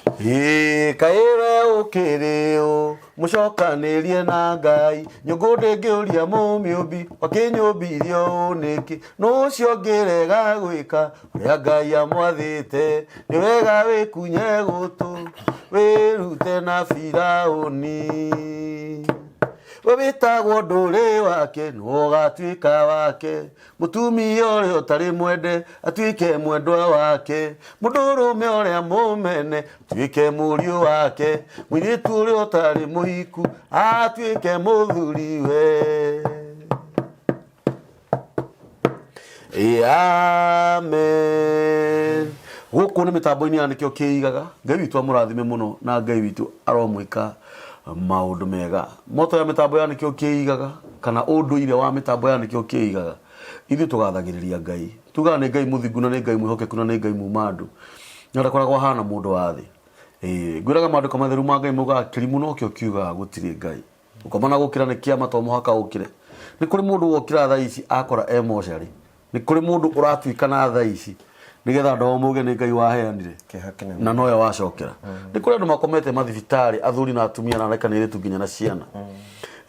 Ĩĩ, kaĩ we ũkĩrĩ ũ mũcokanĩrie na Ngai, nyũngũ ndĩngĩũria mũmĩũmbi wakĩnyũmbirie ũũ nĩkĩ, nũ ũcio ũngĩrega gwĩka ũrĩa Ngai amwathĩte, nĩ wega wĩkunye gũtũ wĩrute na Firaũni. We wĩtagwo ndũrĩ wake nũ ũgatuĩka wake, Mũtumia ũrĩa ũtarĩ mwende atuĩke mwendwa wake, mũndũrũme ũrĩa mũmene atuĩke mũriũ wake, mũirĩtu ũrĩa ũtarĩ mũhiku atuĩke mũthuriwe. Amen. Gũkũ nĩ mĩtambo-inĩ ya nĩkĩo kĩigaga. Ngai witũ amũrathime mũno na Ngai witũ aromwĩka maũndũ mega. Moto ya mĩtambo ya nĩkĩo kĩigaga kana ũndũire wa mĩtambo ya nĩkĩo kĩigaga. Ithuĩ tũgathagĩrĩria Ngai. Tugaga nĩ Ngai mũthingu na nĩ Ngai mwĩhokeku na nĩ Ngai muma andũ. Na ndakoragwo ahana mũndũ wa thĩ. Ĩĩ, ngwĩraga maandĩko matheru ma Ngai maugaga kĩrimũ nokĩo kiugaga gũtirĩ Ngai. Gũkoma na gũkĩra nĩ kĩama to mũhaka ũkĩre. Nĩ kũrĩ mũndũ wokĩra thaa ici akora e mocarĩ. Nĩ kũrĩ mũndũ ũratuĩkana thaa ici nĩgetha andũ ao mauge nĩ Ngai waheanire Kĩeha kĩnene. na nowe wacokera. Nĩ kũrĩ andũ makomete mathibitarĩ athuri na atumia na anake na airĩtu nginya na ciana.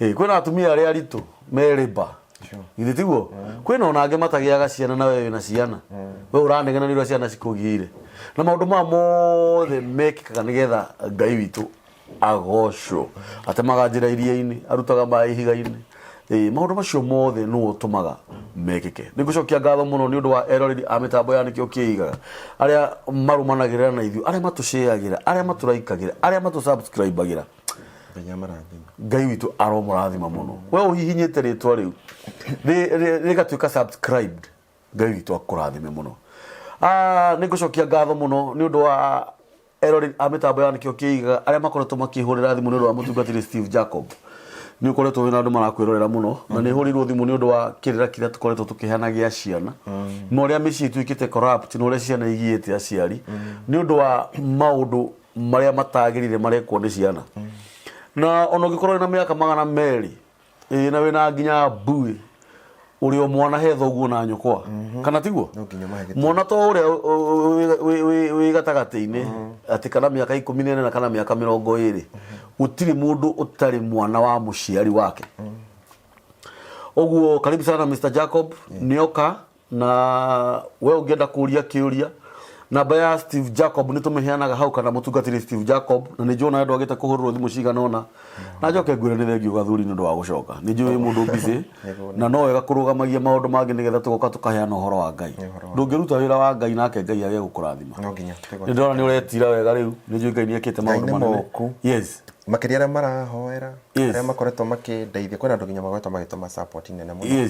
Ĩĩ, kwĩna atumia arĩa aritũ me labour. Githĩ tiguo? Kwĩna ona angĩ matagĩaga ciana na we wĩna ciana. We ũranegena nĩ ũrĩa ciana cikũgiĩire. Na maũndũ maya mothe mekĩkaga nĩgetha Ngai witũ agocwo atemaga njĩra iria-inĩ arutaga maĩ ihiga-inĩ. Ĩĩ, maũndũ macio mothe nĩwe ũtũmaga mekĩke. Nĩ ngũcokia ngatho mũno nĩ ũndũ wa eroreri a mĩtambo ya nĩkĩo kĩigaga, arĩa marũmanagĩrĩra na ithuĩ, arĩa matũcĩagĩra, arĩa matũraikagĩra, arĩa matũsubscribagĩra. Ngai amarathime. Ngai witũ aromũrathima mũno. We ũhihinyĩte rĩtwa rĩu rĩgatuĩka subscribed. Ngai witũ akũrathime mũno. Ah, nĩ ngũcokia ngatho mũno nĩ ũndũ wa eroreri a mĩtambo ya nĩkĩo kĩigaga arĩa makoretwo makĩhũrĩra thimũ nĩ ũndũ wa mũtungatĩri Steve Jacob. Nĩ ũkoretwo wĩna andũ marakwĩrorera mũno na nĩ hũrĩirwo thimũ nĩ ũndũ wa kĩrĩra kĩrĩa tũkoretwo tũkĩheana gĩa ciana na ũrĩa mĩciĩ ĩtuĩkĩte corrupt na ũrĩa ciana igiĩte aciari nĩ ũndũ wa maũndũ marĩa matagĩrĩire marekwo nĩ ciana. Na ona ũngĩkorwo wĩna mĩaka 200 ĩĩ na wĩna nginya mbuĩ ũrĩ o mwana he thoguo na nyũkwa kana tiguo? No nginya mahe gĩtĩo. Mwana to ũrĩa wĩ gatagatĩ-inĩ atĩ kana mĩaka 14 kana mĩaka 20, gũtirĩ mũndũ ũtarĩ mwana wa mũciari wake. Ũguo karibu sana Mr Jacob, nĩoka. Na we ũngĩenda kũria kĩũria, namba ya Steve Jacob nĩ tũmĩheanaga hau, kana mũtungatĩri Steve Jacob, na nĩ njũĩ ona andũ agĩte kũhũrĩrwo thimũ cigana ũna. Na njoke ngwĩre nĩ thengiũ gathuri nĩ ũndũ wa gũcoka. Nĩ njũĩ wĩ mũndũ busy, na no wega kũrũgamagia maũndũ mangĩ nĩgetha tũgoka tũkaheana ũhoro wa Ngai. Ndũngĩruta wĩra wa Ngai nake Ngai age gũkũrathima. No nginya. Nĩ ndĩrona nĩ ũretira wega rĩu, nĩ njũĩ Ngai nĩ ekĩte Ngai maũndũ nĩ manene. mũũku. Yes. Makĩria arĩa marahoera, arĩa makoretwo makĩndeithia, kwĩna andũ nginya makoretwo magĩtũma support nene mũno.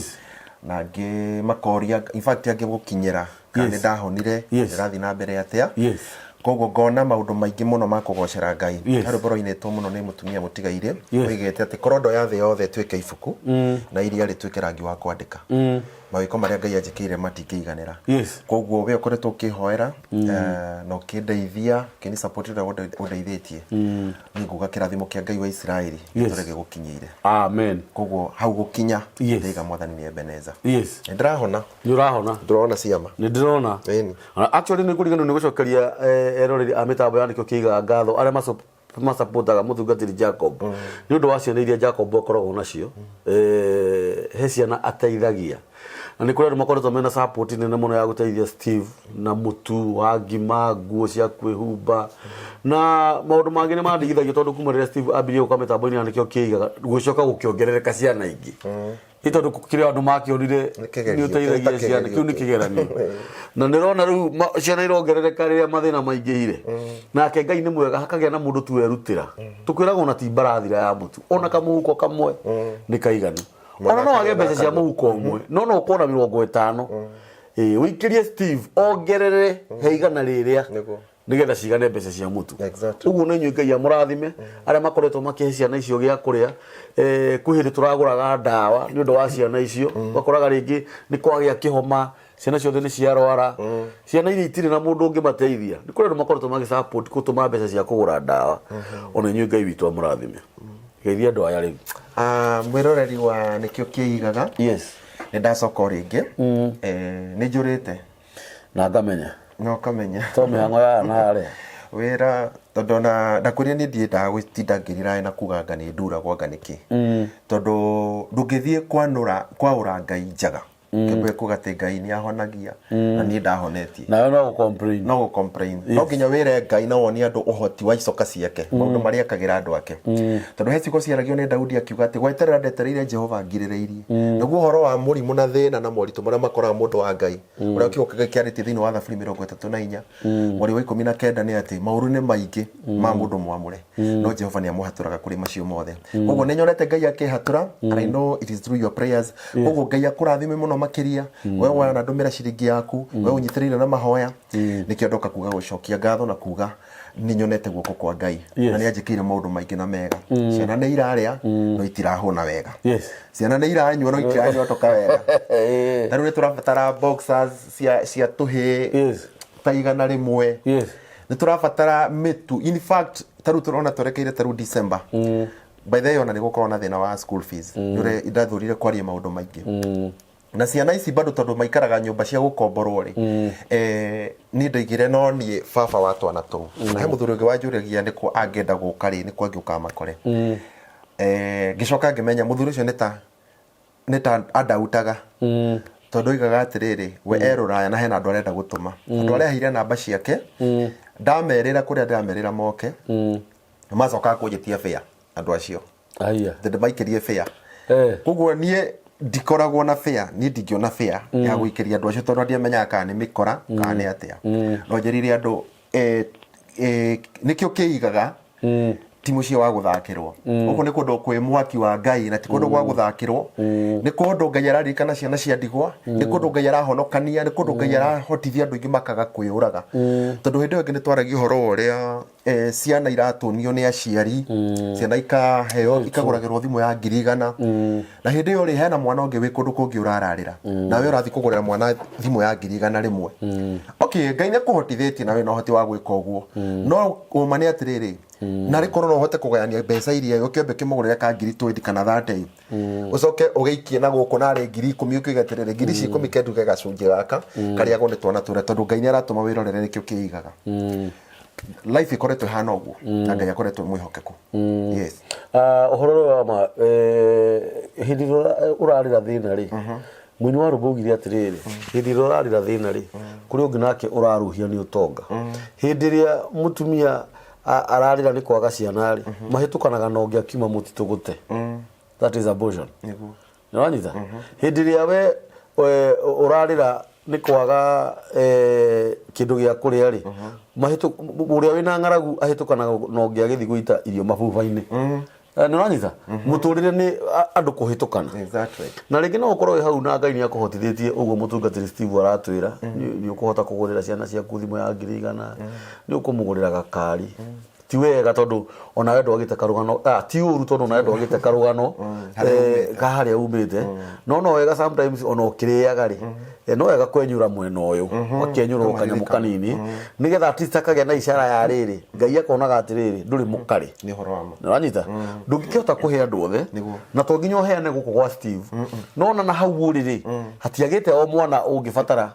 Na angĩ makoria, in fact angĩ gũkinyĩra kana nĩ ndahonire, ndĩrathiĩ na mbere atĩa. Koguo ngona maũndũ maingĩ mũno ma kũgocera Ngai. He rwĩmbo rwainĩtwo mũno nĩ mũtumia mũtigairĩ, oigĩte atĩ korwo ndoya thĩ yothe ĩtuĩke ibuku, na iria rĩtuĩke rangi wa kwandĩka, mawĩko marĩa Ngai anjĩkĩire matingĩiganĩra. Koguo we ũkoretwo ũkĩhoera na ũkĩndeithia, ũkĩni support ũrĩa wothe ũndeithĩtie, niĩ nguga kĩrathimo kĩa Ngai wa Isiraeli gĩtũre gĩgũkinyĩire. Amen. Koguo hau gũkinya ndaiga Mwathani nĩ Ebeneza. Nĩ ndĩrahona. Nĩ ũrahona. Ndĩrona ciama. Nĩ ndĩrona. Ĩni. Actually nĩ ngũriganĩrwo nĩ gũcokeria eroreri a mĩtambo ya nĩkĩo kĩigaga ngatho arĩa macapotaga mũtungatĩri Jacob nĩ ũndũ wa ciana iria Jacob akoragwo nacio. He ciana ateithagia na nĩ kũrĩ andũ makoretwo mena support nene mũno ya gũteithia Steve na mũtu wa ngima, nguo cia kwĩhumba na maũndũ mangĩ nĩ mandigithagia tondũ kuma rĩrĩa Steve ambirie gũka mĩtambo-inĩ ya nĩkĩo kĩigaga gũcoka gũkĩongerereka ciana ingĩ. Nĩ tondũ kĩrĩa andũ makĩonire Nĩ kĩgerio, nĩ ũteithagia kĩrĩ ta ciana, kĩu nĩ kĩgerio. kĩgeranio. Na nĩ ũrona rĩu ciana irongerereka rĩrĩa mathĩna maingĩhire. Nake Ngai nĩ mwega hakagĩa na mũndũ tu werutĩra. Tũkwĩragwo ona ti mbarathira ya mũtu, ona kamũhuko kamwe nĩ kaiganu. Ona no wage mbeca cia mũhuko ũmwe, no no ũkorwo na 50. Ĩĩ, ũikĩrie Steve ongerere he igana rĩrĩa. Nĩguo. Nĩgetha cigane mbeca cia mũtu. Exactly. Ũguo na inyuĩ Ngai amũrathime arĩa makoretwo makĩhe ciana icio gĩa kũrĩa. Kwĩ hĩndĩ tũragũraga ndawa nĩ ũndũ wa ciana icio, ũgakoraga rĩngĩ nĩ kwagĩa kĩhoma, ciana ciothe nĩ ciarwara, ciana iria itirĩ na mũndũ ũngĩmateithia. Nĩ kũrĩ andũ makoretwo magĩ support gũtũma mbeca cia kũgũra ndawa. Ona inyuĩ Ngai witũ amũrathime. Geithia andũ aya rĩu. Mwĩroreri wa nĩkĩo kĩigaga. Nĩ ndacoka o rĩngĩ. Nĩ njũrĩte. Na ngamenya. Na ũkamenya. To mĩhang'o ya na harĩa. Wĩra Tondũ ona ndakwĩrire niĩ ndiendaga gũtinda ngĩrira na kuga anga nĩ nduragwo anga nĩkĩ. Tondũ ndũngĩthiĩ kwanũra kwaũra Ngai njaga. Kĩambĩrĩria kuga atĩ Ngai nĩ ahonagia na niĩ ndahonetie. Nawe no gũ complain. No gũ complain. No nginya wĩre Ngai na wonie andũ ũhoti wa icoka ciake, maũndũ marĩa ekagĩra andũ ake. Tondũ he ciugo ciaragio nĩ Daudi akiuga atĩ gweterera ndetereire Jehova ngirĩrĩirie. Naguo ũhoro wa mũrimũ na thĩna na moritũ marĩa makoraga mũndũ wa Ngai, ũrĩa kiugo kĩa kĩarĩtie thĩinĩ wa Thaburi 34 mweri wa 19 nĩ atĩ maũru nĩ maingĩ ma mũndũ mwamũre, no Jehova nĩ amũhatũraga kũrĩ macio mothe. Koguo nĩ nyonete Ngai akĩhatũra, and I know it is through your prayers. Koguo Ngai akũrathime mũno makĩria. We wanandũmĩra ciringi yaku, we ũnyitĩrĩire na mahoya, nĩkĩo ndoka kuga gũcokia ngatho na kuga nĩ nyonete guoko kwa Ngai na nĩ anjĩkĩire maũndũ maingĩ na mega. Ciana nĩ irarĩa no itirahũna wega. Ciana nĩ iranyua no itiranyotoka wega. Ta rĩu nĩ tũrabatara boxers cia tũhĩĩ ta 100. Nĩ tũrabatara mĩtu. In fact, ta rĩu tũrona twerekeire ta rĩu December. By the way, ona nĩ gũkorwo na thĩna wa school fees. Nĩ ũrĩa ndathũrire kwaria maũndũ maingĩ. Na ciana ici bado tondũ maikaraga nyũmba cia gũkomborwo rĩ, niĩ ndoigire no niĩ baba wa twana tũu. Na he mũthuri ũngĩ wanjũragia nĩkũ angĩenda gũka rĩ, nĩkũ angĩũka amakore. Ngĩcoka ngĩmenya mũthuri ũcio nĩ ta andautaga. Tondũ oigaga atĩrĩrĩ, we e rũraya na hena andũ arenda gũtũma. Andũ arĩa aheire namba ciake, ndamerĩra kũrĩa ndĩramerĩra moke, macokaga kũnjĩtia fare andũ acio. Aya. Ndĩ maikĩrie fare. Koguo niĩ ndikoragwo na fare, niĩ ndingĩona fare ya gũikĩria andũ acio tondũ ndiamenyaga kana nĩ mĩkora kana nĩ atĩa. No njĩrire andũ, nĩkĩo kĩigaga ti mũciĩ wa gũthakĩrwo. Gũkũ nĩ kũndũ kwĩ mwaki wa Ngai na ti kũndũ gwa gũthakĩrwo. Nĩ kũndũ Ngai araririkana ciana cia ndigwa, nĩ kũndũ Ngai arahonokania, nĩ kũndũ Ngai arahotithia andũ aingĩ makaga kwĩyũraga. Tondũ hĩndĩ ĩyo ĩngĩ nĩ twaragia ũhoro wa ũrĩa ciana iratũnio nĩ aciari, ciana ikaheo, ikagũragĩrwo thimũ ya 100,000. Na hĩndĩ ĩyo rĩ, hena mwana ũngĩ wĩ kũndũ kũngĩ ũrararĩra. Nawe ũrathiĩ kũgũrĩra mwana thimũ ya 100,000. Okay, Ngai nĩ akũhotithĩtie na wĩna ũhoti wa gwĩka ũguo. No ũma nĩ atĩrĩrĩ, narĩ korwo no ũhote kũgayania mbeca iria ũkĩambe ũkĩmũgũrĩre ka 20,000 kana 30, ũcoke ũgĩikie na gũkũ narĩ 10,000 ũkiuge atĩrĩrĩ, ngiri ici ikũmi kenduge gacunjĩ gaka karĩagwo nĩ twana tũrĩa, tondũ Ngai nĩ aratũma wĩrorere nĩkĩo kĩigaga. Life ĩkoretwo ĩhana ũguo na Ngai akoretwo mwĩhokeku. Yes. Ũhoro ũrĩa wa ma, hĩndĩ ĩrĩa ũrarĩra thĩna rĩ, mũini wa rwĩmbo augire atĩrĩrĩ, hĩndĩ ĩrĩa ũrarĩra thĩna rĩ, kũrĩ ũngĩ nake ũrarũhia nĩ ũtonga. Hĩndĩ ĩrĩa mũtumia ararĩra nĩ kwaga ciana rĩ, mahĩtũkanaga na ũngĩ akiuma mũtitũ gũte. That is abortion. Nĩguo. Nĩwanyita? Hĩndĩ ĩrĩa we ũrarĩra nĩ kwaga kĩndũ gĩa kũrĩa rĩ, ũrĩa wĩna ng'aragu ahĩtũkanaga na ũngĩ agĩthiĩ gũita irio mabuba-inĩ. Nĩũranyita? Mũtũrĩre nĩ andũ kũhĩtũkana. Na rĩngĩ no ũkorwo wĩ hau na Ngai nĩ akũhotithĩtie ũguo mũtungatĩri Steve aratwĩra, nĩ ũkũhota kũgũrĩra ciana ciaku thimũ ya 100,000, nĩ ũkũmũgũrĩra gakari. Ti wega tondũ onawe ndwagĩte karũgano, ti ũru tondũ onawe ndwagĩte karũgano, ka harĩa umĩte. No no wega sometimes ona ũkĩrĩaga rĩ, no wega kwenyũra mwena ũyũ, ũgakenyũra o kanyamũ kanini, nĩgetha at least akagĩa na icara ya rĩrĩ, Ngai akonaga atĩrĩrĩ, ndũrĩ mũkarĩ. Nĩ ũhoro wa ma. Nĩwanyita? Ndũngĩkĩhota kũhe andũ othe, na to nginya ũheane gũkũ gwa Steve. No ona na hau ũrĩ rĩ, hatiagĩte o mwana ũngĩbatara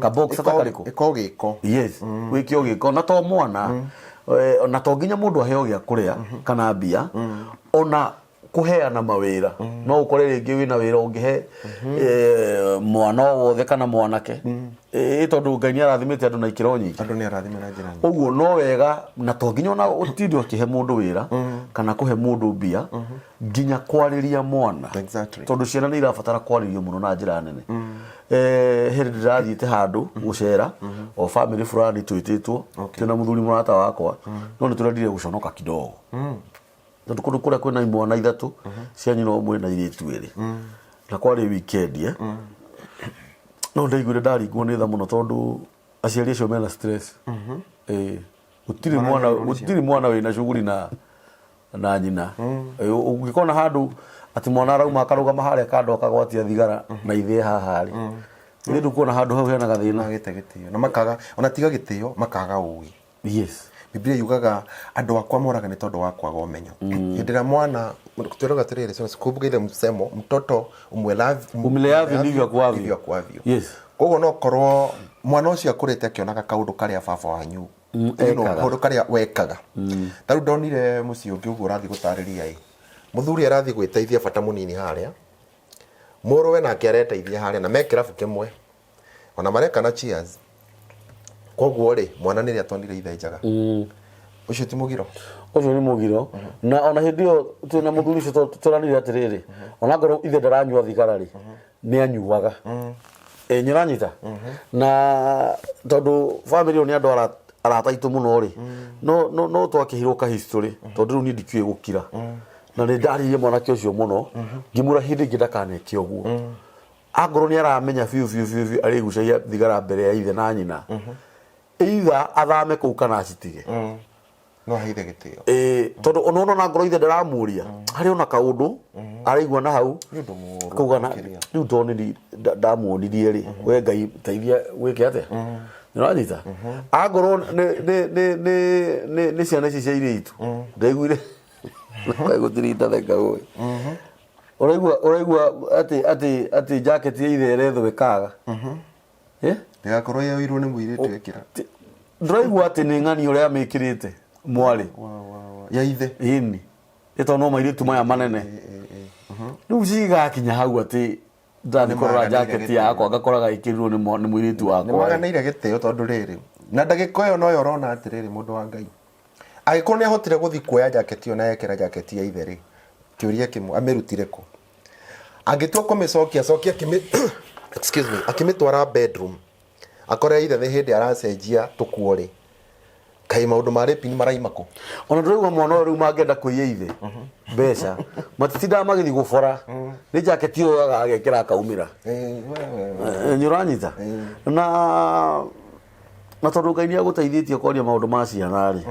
ka box ta karĩkũ. Ĩko gĩko. Yes, wĩke o gĩko na to mwana. Na to nginya mũndũ aheo gĩa kũrĩa kana mbia, ona kũheana mawĩra. No ũkore rĩngĩ wĩna wĩra ũngĩhe mwana o wothe kana mwanake. Tondũ Ngai nĩ arathimĩte andũ na ikĩro nyingĩ. Andũ nĩ arathime na njĩra nyingĩ. Ũguo no wega, na to nginya ona ũtinde ũkĩhe mũndũ wĩra kana kũhe mũndũ mbia, nginya kwarĩria mwana. Tondũ ciana nĩ irabatara kwarĩrio mũno na njĩra nene. Hĩndĩ ndĩrathiĩte handũ gũcera, o family fulani twĩtĩtwo, twĩna mũthuri mũrata wakwa, no nĩ tũrendire gũconoka kidogo. Tondũ kũndũ kũrĩa kwĩna imwana ithatũ cia nyina ũmwe na airĩtu erĩ. Na kwarĩ weekend, No ndaiguire ndaringwo nĩ tha mũno tondũ aciari acio mena stress. Gũtirĩ mwana, gũtirĩ mwana wĩna shughuli na nyina. Ũngĩkona handũ atĩ mwana arauma akarũgama harĩa kando akagwatia thigara na ithe haha rĩ, githĩ ndũkuona handũ hau hena gathĩna? Magĩte gĩtĩo na makaga, ona tiga gĩtĩo, makaga ũgĩ. Biblia yugaga andũ akwa moraga nĩ tondũ wa kwaga ũmenyo. Hĩndĩ ĩrĩa mwana twĩraga atĩrĩrĩ, so sikumbuka ile msemo, mtoto umleavyo ndivyo akuavyo. Ndivyo akuavyo. Koguo no korwo mwana ũcio akũrĩte akĩonaga kaũndũ karĩa baba wanyu You know, ekaga. Kaũndũ karĩa wekaga. Ta rĩu ndonire mũciĩ ũngĩ ũguo ũrathiĩ gũtarĩria ĩ, mũthuri arathiĩ gwĩteithia bata mũnini harĩa, mũrũwe nake areteithia harĩa, na me kĩrabu kĩmwe, ona mareka na cheers. Koguo rĩ, mwana nĩrĩa atonire ithe njaga. Ũcio ti mũgiro? Ũcio nĩ mũgiro. Na ona hĩndĩ ĩyo twĩna mũthuri ũcio tũranire atĩrĩrĩ, ona ngorwo ithe ndaranyua thigara rĩ, nĩ anyuaga. Ĩ, nĩ ũranyita? Na tondũ bamĩrĩ ĩyo nĩ andũ arata aitũ mũno rĩ, no twakĩheirwo ka history, tondũ rĩu niĩ ndikĩũĩ gũkira. Na nĩ ndaririe mwanake ũcio mũno, ngĩmwĩra hĩndĩ ĩngĩ ndakaneke ũguo. Angorwo nĩ aramenya biũ biũ biũ biũ arĩgucagia thigara mbere ya ithe na nyina, either athame kũu kana acitige. No aheire gĩtĩo. Ĩĩ, tondũ ona ona ngoro ithe ndaramuria, harĩ ona kaũndũ araigua na hau. Nĩ ũndũ mũũru Kauga na makĩria. rĩu tondũ nĩ ndamuonirie rĩ, we Ngai teithia gwĩke atĩa, nĩũranyita? Angorwo nĩ ciana ici cia airĩtu, ndaiguire kaĩ gũtirĩ itatheka ũĩ. Ũraigua atĩ jacket ya ithe ĩrethwo ĩkaga. Eh? Ndĩgakorwo yoirwo nĩ mũirĩtu ekĩra. Ndũraigua atĩ nĩ ng'ani ũrĩa amĩkĩrĩte mwarĩ? Wa, wa, wa. Ya ithe. Ĩni. Ĩ tondũ no mairĩtu maya manene. Rĩu cigakinya hau atĩ ndathiĩ kũrora Nĩmaganĩire jacket gĩtĩo. yakwa ngakoraga ĩkĩrirwo nĩ mũirĩtu wakwa. Nĩmaganĩire gĩtĩo tondũ rĩrĩ, na ndagĩka ĩyo noyo ũrona atĩrĩrĩ, mũndũ wa Ngai angĩkorwo nĩ ahotire gũthiĩ kuoya jacket ĩyo na ekĩra jacket ya ithe rĩ, kĩũria kĩmwe, amĩrutire kũ? Angĩtua kũmĩcokia, acokie akĩmĩ excuse me, akĩmĩtwara bedroom, akore ithe nĩ hĩndĩ aracenjia tũkuo rĩ, kaĩ maũndũ ma rape nĩ maraima kũ? Ona ndũraigua mwana ũyũ rĩu mangĩenda kũiya ithe mbeca, matitindaga magĩthiĩ gũbora, nĩ jacket ĩyo yoyaga agekĩra akaumĩra. Eh, we, we, we. Nĩ ũranyita? Na tondũ Ngai nĩ agũteithĩtie kwaria maũndũ ma ciana rĩ,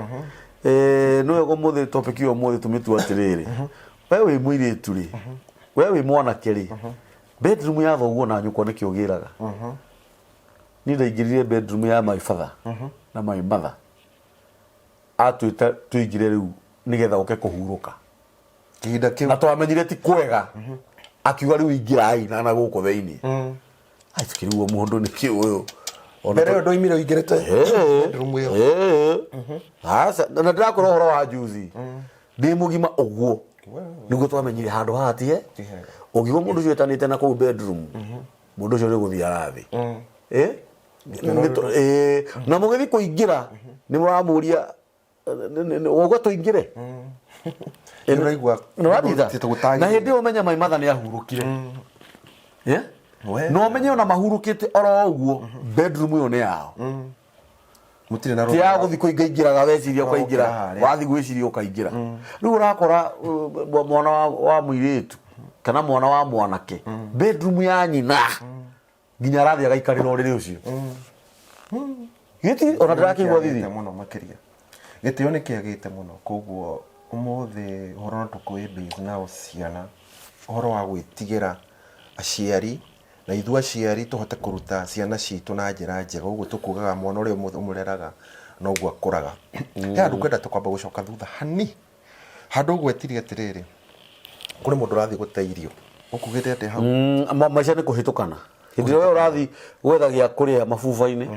nĩ wega ũmũthĩ topic ĩyo ũmũthĩ tũmĩtue atĩrĩrĩ, we wĩ mũirĩtu rĩ, we wĩ mwanake rĩ, bedroom ya thoguo na nyũkwa nĩkĩ ũgĩraga? Niĩ ndaingĩrire bedroom ya my father na my mother, atwĩta tũingĩre rĩu nĩgetha ũke kũhurũka. Kĩhinda kĩu Na twamenyire ti kwega, akiuga rĩu ingĩrai na gũkũ thĩinĩ. Ai, tukĩrigwo mũndũ nĩkĩ ũyũ. Ona mbere ĩyo ndoimire ũingĩrĩte bedroom ĩyo. Aca, na ndĩrakwĩra ũhoro wa juzi ndĩ mũgima ũguo nĩguo twamenyire handũ haha tihe. Ti hega. Ũngiuga mũndũ ũcio etanĩte na kũu bedroom, mũndũ ũcio nĩ gũthiĩ arathiĩ. Na mũgĩthiĩ kũingĩra nĩ mũramũria, wauga tũingĩre? Nĩ ũraigua Nĩũranyita? ti gũtagĩrĩire. Na hĩndĩ ĩyo ũmenye my mother nĩ ahurũkire. We. Na ũmenye ona mahurũkĩte oro ũguo, bedroom ĩyo nĩ yao. Mũtirĩ na Ti ya rũtha. gũthiĩ kũingaingĩraga weciria Wa ũkaingĩra, gũkĩra harĩa. wathiĩ gwĩciria ũkaingĩra. Rĩu ũrakora mwana wa mũirĩtu kana mwana wa mwanake bedroom ya nyina nginya arathiĩ agaikarĩra ũrĩrĩ ũcio. Gĩti ona ndĩrakĩigua thithi. Nĩkĩagĩte mũno makĩria. Gĩtĩo nĩ kĩagĩte mũno, koguo ũmũthĩ ũhoro no tũkũĩ base nao ciana, ũhoro wa gwĩtigĩra aciari, na ithuĩ aciari tũhote kũruta ciana citũ na njĩra njega, ũguo tũkugaga mwana ũrĩa ũmũreraga noguo akũraga. He handũ ngwenda tũkwamba gũcoka thutha hani, handũ ũgwetirie atĩrĩrĩ, kũrĩ mũndũ ũrathiĩ gũte irio, ũkugĩte atĩa hau? Maica nĩ kũhĩtũkana. Hĩndĩ ĩrĩa we ũrathiĩ gwetha gĩa kũrĩa mabuba-inĩ,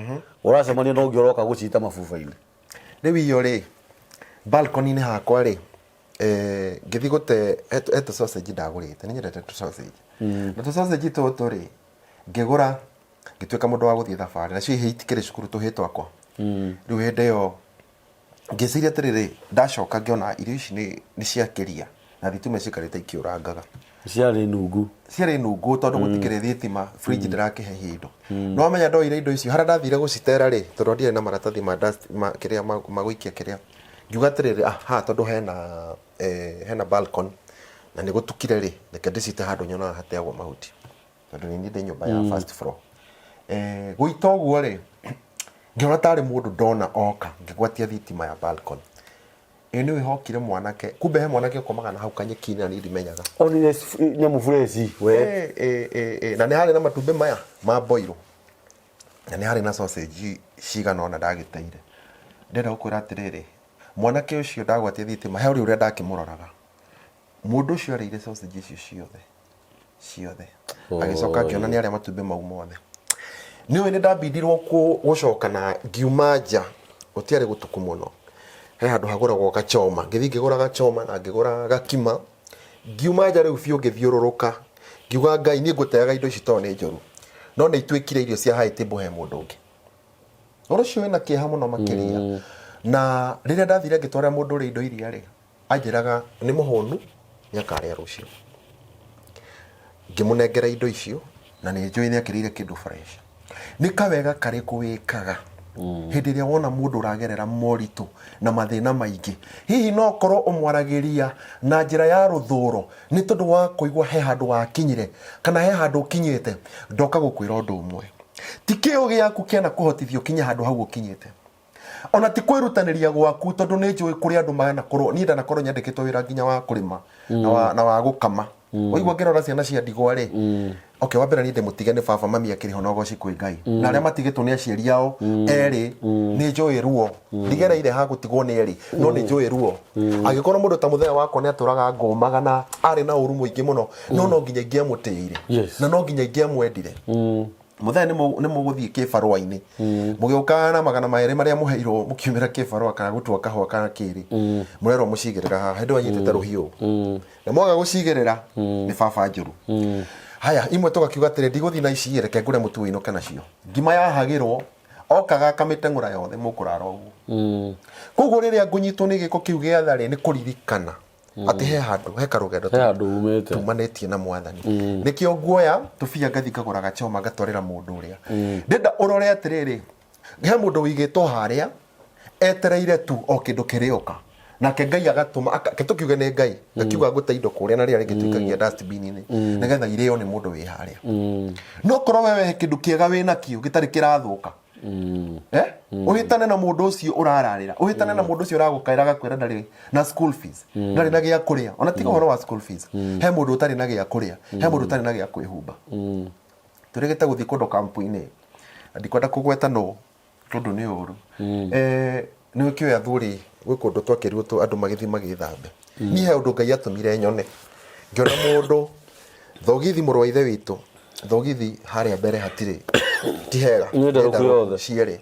ũracemania na ũngĩ ũroka gũcita mabuba-inĩ. Rĩu iyo rĩ, balcony-inĩ hakwa rĩ, ngĩthiĩ gũte he tũ sausage ndagũrĩte, nĩ nyendete tũ sausage. Na tũ sausage tũtũ rĩ, ngĩgũra, ngĩtuĩka mũndũ wa gũthiĩ thabarĩ, nacio ihĩĩ itikĩrĩ cukuru tũhĩĩ twakwa. Rĩu hĩndĩ ĩyo ngĩciria atĩrĩrĩ, ndacoka ngĩona irio ici nĩ ciakĩria, na thitima cikarĩte ikĩũrangaga. Ciarĩ nungu. Ciarĩ nungu tondũ gũtikĩrĩ thitima, fridge ndĩrakĩhe indo. No wamenya ndoire indo icio, harĩa ndathire gũcitera rĩ, tondũ ndiarĩ na maratathi ma dust, ma kĩrĩa ma gũikia kĩrĩa, ngiuga atĩrĩrĩ, ah, haha tondũ hena balcony na nĩ gũtukire rĩ, reke ndĩcite handũ nyonaga hateagwo mahuti, tondũ nĩ niĩ ndĩ nyũmba ya first floor. Gũita ũguo rĩ, ngĩona tarĩ mũndũ ndona oka, ngĩgwatia thitima ya balcony. Ĩĩ nĩ wĩhokire mwanake, kumbe he mwanake ũkomaga na hau kanyeki-inĩ na niĩ ndimenyaga. Onire nyamũ fresh we. Na nĩ harĩ na matumbĩ maya ma boilo, na nĩ harĩ na sausage cigana ũna ndagĩteire. Ndĩrenda gũkwĩra atĩrĩrĩ, mwanake ũcio ndagwatia thitima, he ũrĩa ndakĩmũroraga. Mũndũ ũcio arĩire sausage icio ciothe, ciothe. Agĩcoka akĩona nĩ arĩa matumbĩ mau mothe. Nĩ ũĩ nĩ ndambindirwo gũcoka na ngiuma nja. Gũtiarĩ gũtuku mũno. He handũ hagũragwo gachoma. Ngĩthiĩ ngĩgũra gachoma na ngĩgũra gakima. Ngiuma nja rĩu biũ ngĩthiũrũrũka. Ngiuga Ngai niĩ ngũteaga indo ici tondũ nĩ njũru. No nĩ ituĩkire irio cia high table he mũndũ ũngĩ. Ũhoro ũcio wĩna kĩeha mũno makĩria. Na rĩrĩa ndathire ngĩtwarĩra mũndũ ũrĩa indo iria rĩ, anjĩraga nĩ mũhũnu nĩ akarĩa rũciũ. Ngĩmũnengera indo icio na nĩ njũĩ nĩ akĩrĩire kĩndũ fresh. Nĩ kawega karĩkũ wĩkaga hĩndĩ ĩrĩa wona mũndũ ũragerera moritũ na mathĩna maingĩ? Hihi no ũkorwo ũmwaragĩria na njĩra ya rũthũro nĩ tondũ wa kũigua he handũ wakinyire kana he handũ ũkinyĩte? Ndoka gũkwĩra ũndũ ũmwe, ti kĩo gĩaku kĩanakũhotithia ũkinye handũ hau ũkinyĩte. Ona ti kwĩrutanĩria gwaku tondũ nĩ njũĩ kũrĩ andũ manakorwo, niĩ ndanakorwo nyandĩkĩtwo wĩra nginya wa kũrĩma na wa gũkama. Waigua ngĩrora ciana cia ndigwa rĩ, okay, wa mbere niĩ ndĩmũtige nĩ baba, mami akĩrĩ ho na ũgoci kwĩ Ngai. Na arĩa matigĩtwo nĩ aciari ao erĩ, nĩ njũĩ ruo. Ndigereire ha gũtigwo nĩ erĩ, no nĩ njũĩ ruo. Angĩkorwo mũndũ ta mũthee wakwa nĩ atũraga ngũmaga na arĩ na ũru mũingĩ mũno, no no nginya ingĩamũtĩire. Na no nginya ingĩamwendire. Mũthee nĩ mũgũthiĩ kĩbarũa-inĩ mũgĩũka na 200 marĩa mũheirwo mũkiumĩra kĩbarũa kana gũtua kahũa kana kĩrĩ, mũrerwo mũcigĩrĩra haha hĩndĩ ĩyo anyitĩte rũhiũ, na mwaga gũcigĩrĩra nĩ baba njũru. Haya, imwe tũgakiuga atĩrĩ, ndigũthiĩ na ici, reke ngũre mũtu ũinũke nacio. Ngima yahagĩrwo okaga akamĩteng'ũra yothe, mũkũrara ũguo. Koguo rĩrĩa ngũnyitwo nĩ gĩko kĩu gĩa tharĩ nĩ kũririkana atĩ he handũ he karũgendo He handũ umĩte. Tumanĩtie na Mwathani. Nĩkĩo nguoya tũbia ngathi ngagũra gachoma ngatwarĩra mũndũ ũrĩa ndĩrenda. Ũrore atĩrĩrĩ, he mũndũ wĩigĩtwo harĩa etereire tu o kĩndũ kĩrĩũka nake Ngai agatũma reke tũkiuge nĩ Ngai ngakiuga ngũte indo kũrĩa na rĩrĩa rĩngĩtuĩkagia dustbin-inĩ nĩgetha irĩo nĩ mũndũ wĩ harĩa. No korwo wewe he kĩndũ kĩega wĩ nakĩo gĩtarĩ kĩrathũka, eh? Ũhĩtane na mũndũ ũcio ũrararĩra, ũhĩtane na mũndũ ũcio ũragũkaĩra agakwĩra ndarĩ na school fees, ndarĩ na gĩa kũrĩa. Ona tiga ũhoro wa school fees, he mũndũ ũtarĩ na gĩa kũrĩa, he mũndũ ũtarĩ na gĩa kwĩhumba. Tũrĩgĩte gũthiĩ kũndũ kampu-inĩ na ndikwenda kũgweta nũ tondũ nĩ ũru. Nĩ ũkĩũĩ athuri gwĩ kũndũ twakĩrirwo andũ magĩthiĩ magĩthambe. Niĩ he ũndũ Ngai atũmire nyone, ngĩona mũndũ thogithi, mũrũ wa ithe witũ, thogithi harĩa mbere hatirĩ ti hega. Nĩ ndarũku yothe. Cierĩ.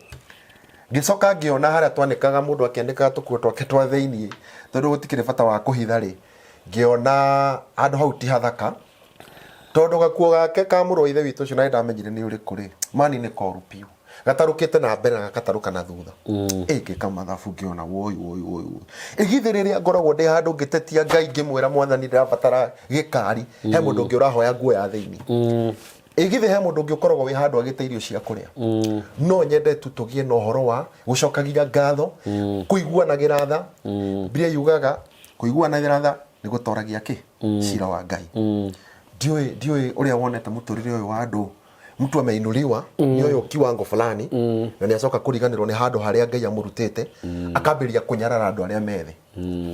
Ngĩcoka ngĩona harĩa twanĩkaga, mũndũ akĩanĩkaga tũkuo twake twa thĩiniĩ tondũ gũtikĩrĩ bata wa kũhitha rĩ, ngĩona handũ hau ti hathaka tondũ gakuo gake ka mũrũ wa ithe witũ ũcio, na nĩndamenyire nĩ ũrĩkũ rĩ, mani nĩ koru biũ, gatarũkĩte na mbere na gakatarũka na thutha. Ĩ ngĩka mathabu ngĩona, woi woi woi woi, ĩgithĩ rĩrĩa ngoragwo ndĩ handũ ngĩtetia Ngai ngĩmwĩra Mwathani ndĩrabatara gĩkari, he mũndũ ũngĩ ũrahoya nguo ya thĩinĩ. Ĩgithĩ he mũndũ ũngĩ ũkoragwo wĩ handũ agĩte irio cia kũrĩa. No nyende tu tũgĩe na ũhoro wa gũcokagia ngatho, kũiguanagĩra tha. Bibilia yugaga kũiguanagĩra tha nĩ gũtoragia kĩ cira wa Ngai. Ndiũĩ ũrĩa wonete mũtũrĩre ũyũ wa andũ, mtu ameinuliwa nĩ ũyũ kiwango fulani na nĩ acoka kũriganĩrwo nĩ handũ harĩa Ngai amũrutĩte, akambĩrĩria kũnyarara andũ arĩa methĩ.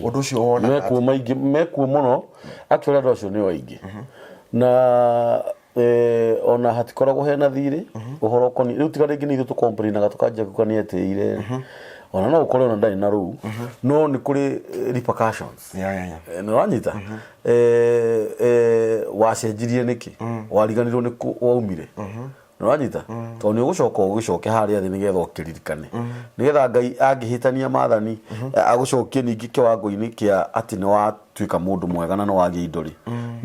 Ũndũ ũcio wonaga Mekuo maingĩ, mekuo mũno. Actually andũ acio nĩo aingĩ na ona hatikoragwo hena thirĩ ũhoro ũkoniĩ rĩu, tiga rĩngĩ nĩ ithuĩ tũkomplainaga tũkanjia kuga nĩ etĩire, ona no ũkore ona ndarĩ na rũu, no nĩ kũrĩ repercussions. Nĩ ũranyita? Wacenjirie nĩkĩ? Wariganĩrwo nĩ kũ waumire? Nĩ ũranyita? Tondũ nĩ ũgũcoka ũgĩcoke harĩa thĩ nĩgetha ũkĩririkane, nĩgetha Ngai angĩhĩtania maathani agũcokie ningĩ kĩwango-inĩ kĩa atĩ nĩ watuĩka mũndũ mwega na nĩ wagĩa indo rĩ,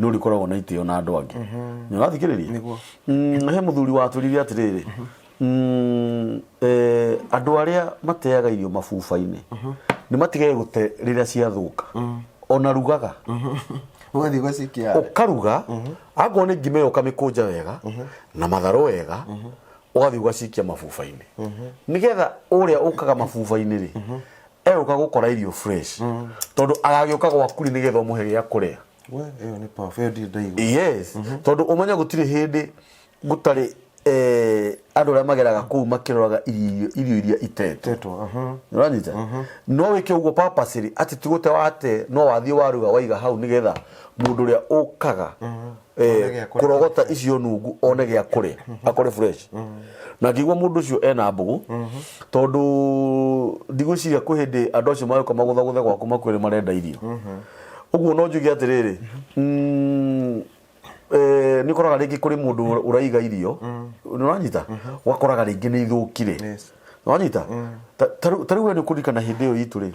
nĩ ũrĩkoragwo na itĩo na andũ angĩ. Nĩ ũrathikĩrĩria? Nĩguo. He mũthuri watwĩrire atĩrĩrĩ, andũ arĩa mateaga irio mabuba-inĩ nĩ matigage gũte rĩrĩa ciathũka. Ona rugaga. Ũgathiĩ ũgacikia. Ũkaruga, akorwo nĩ ngima ĩyo ũkamĩkũnja wega na matharũ wega, ũgathiĩ ũgacikia mabuba-inĩ nĩgetha ũrĩa ũkaga mabuba-inĩ rĩ, egũka gũkora irio fresh, tondũ agagĩũka gwaku rĩ nĩgetha ũmũhe gĩa kũrĩa. We, ĩyo nĩ powerful, ĩyo ndirĩ ndaigua. Yes, tondũ ũmenye gũtirĩ hĩndĩ gũtarĩ andũ arĩa mageraga kũu makĩroraga irio iria itetwo. Tetwo, aha. Ũranyita? No wĩke ũguo purposely atĩ ti gũte wate, no wathiĩ waruga waiga hau nĩgetha mũndũ ũrĩa ũkaga One gĩa kũrĩa. Kũrogota icio nungu one gĩa kũrĩa, akore fresh. Na ngĩigua mũndũ ũcio ena mbũgũ, tondũ ndigwĩciria kwĩ hĩndĩ andũ acio magĩũka magũthagũthe gwaku makwĩre marenda irio. Ũguo no njuge atĩrĩrĩ, nĩ ũkoraga rĩngĩ kũrĩ mũndũ ũraiga irio, nĩ ũranyita, ũgakoraga rĩngĩ nĩ ithũkire. Wanyita? Ta rĩu we nĩ ũkũririkana hĩndĩ ĩyo itũ rĩ,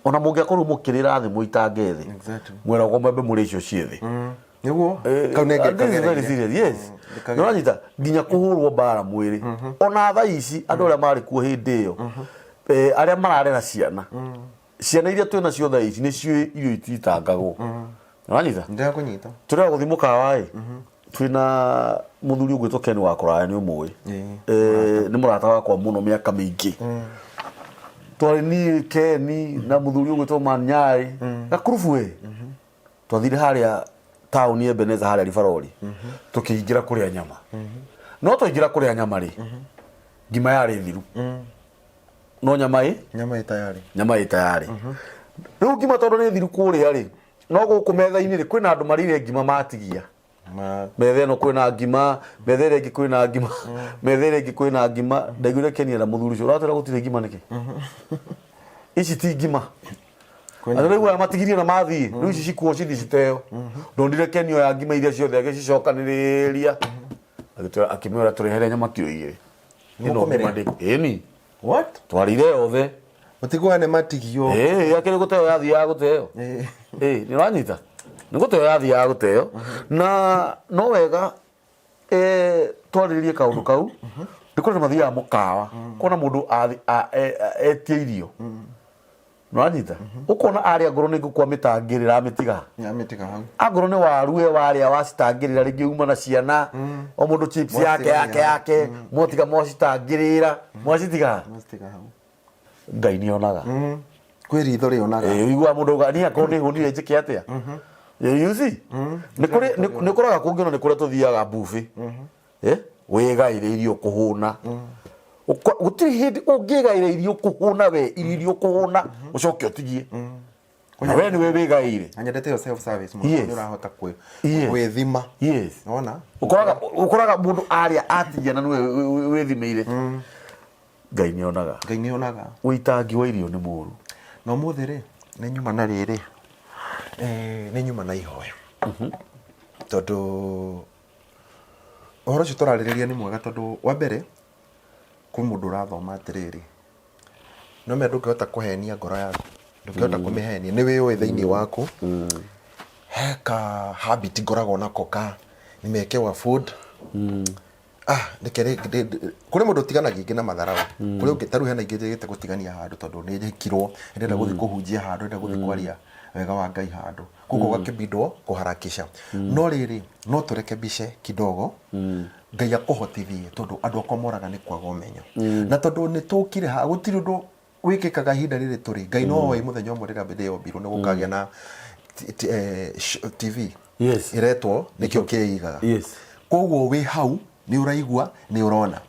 ona mũngĩakorwo mũkĩrĩra thĩ mũitange thĩ, mweragwo mwambe mũrĩe icio ciĩ thĩ. Nĩguo kau nĩ This is very serious, yes. Nĩwanyita? Nginya kũhũrwo mbara mwĩrĩ. Ona thaa ici andũ arĩa marĩ kuo hĩndĩ ĩyo, arĩa mararera ciana, ciana iria twĩ nacio thaa ici nĩ ciũĩ irio ititangagwo. Nĩwanyita? Ndĩrakũnyita. Tũrĩa gũthiĩ mũkawa ĩ, twĩna mũthuri ũgwĩtwo Ken wa kũraya nĩ ũmũĩ. Nĩ mũrata wakwa mũno mĩaka mĩingĩ. Twarĩ niĩ Ken na mũthuri ũgwĩtwo Manyai gakurubu ĩ. Twathire harĩa taũni Ebeneza harĩa Ribarori tũkĩingĩra kũrĩa nyama. No twaingĩra kũrĩa nyama rĩ, ngima yarĩ thiru. No nyama ĩ Nyama ĩ tayari. Nyama ĩ tayari. Rĩu ngima tondũ nĩ thiru kũrĩa rĩ, no gũkũ metha-inĩ rĩ, kwĩna andũ marĩire ngima matigia. Metha ĩno kwĩna ngima, metha ĩrĩa ĩngĩ kwĩna ngima, metha ĩrĩa ĩngĩ kwĩna ngima. Ndaiguire Kenia na mũthuri ũcio, ũratwĩra gũtirĩ ngima nĩkĩ? Ici ti ngima. Kwĩna Andũ rĩu aya matigirie na mathiĩ, rĩu ici cikuo cithi citeo. Ndonire Kenia oya ngima iria ciothe agĩcicokanĩrĩria. Agĩtwĩra, akĩmwĩra tũrehere nyama kiro igĩrĩ. Ĩno Mũkũmĩrĩa? ngima ndĩ- Ĩni. What? Twarĩire yothe. Mũtiguaga nĩ matigio. Ĩĩ, yakĩrĩ gũteo yathiaga gũteo. Ĩĩ, nĩ ũranyita? Nĩ gũteo yathiaga gũteo. Na no wega twarĩrĩrie kaũndũ kau. Nĩ kũrĩ andũ mathiaga mũkawa, kona mũndũ etie irio. Nĩ ũranyita? Ũkona arĩa ngorwo nĩ ngũkũ amĩtangĩrĩra amĩtiga. Amĩtiga hau. Angorwo nĩ waru we warĩa wacitangĩrĩra rĩngĩ uma na ciana, o mũndũ chips yake Mwacitiga yake yake, mwatiga mwacitangĩrĩra, mwacitiga. Mwacitiga hau. Ngai nĩ onaga. Kwĩ ritho rĩonaga. Ĩĩ, ũiguaga mũndũ auga niĩ akorwo nĩ hũnire njĩke atĩa? You see? Nĩ kũrĩ nĩ ũkoraga kũngĩ ona nĩ kũrĩa tũthiaga buffet. Wĩgaĩre irio kũhũna. Gũtirĩ hĩndĩ ũngĩgaĩra irio kũhũna we, irio iria ũkũhũna, ũcoke ũtigie. Na we nĩwe wĩgaĩire. Na nyendete ĩyo self service mũno. Nĩ ũrahota gwĩthima. Wona? Ũkoraga ũkoraga mũndũ arĩa atigia na nĩwe wĩthimĩire. Ngai nĩ onaga. Ngai nĩ onaga. Ũitangi wa irio nĩ mũru. Na ũmũthĩ rĩ, nĩ nyuma na rĩrĩ, nĩ nyuma na ihoya. Tondũ ũhoro ũcio tũrarĩrĩria nĩ mwega tondũ wa mbere, kwĩ mũndũ ũrathoma atĩrĩrĩ, nĩ ũmenya ndũngĩhota kũhenia ngoro yaku, ndũngĩhota kũmĩhenia, nĩ wĩyũĩ thĩiniĩ waku. He ka habit ngoragwo nako ka nimekewa food, ah reke kũrĩ mũndũ ũtiganagia ingĩ na matharau, kũrĩ ũngĩ ta rĩu hena ingĩ njagĩte gũtigania handũ tondũ nĩ njĩkirwo, ndĩrenda gũthiĩ kũhunjia handũ, ndĩrenda gũthiĩ kwaria wega wa Ngai handũ, koguo ũgakĩbindwo kũharakisha. No rĩrĩ, no tũrekebishe kidogo, Ngai akũhotithie tondũ andũ akwa moraga nĩ kwaga ũmenyo. Na tondũ nĩ tũkire haha, gũtirĩ ũndũ wĩkĩkaga ihinda rĩrĩ tũrĩ. Ngai no oĩ mũthenya ũmwe rĩrĩa thĩ yombirwo nĩ gũkagĩa na TV ĩretwo nĩkĩo kĩigaga. Koguo wĩ hau nĩ ũraigua, nĩ ũrona.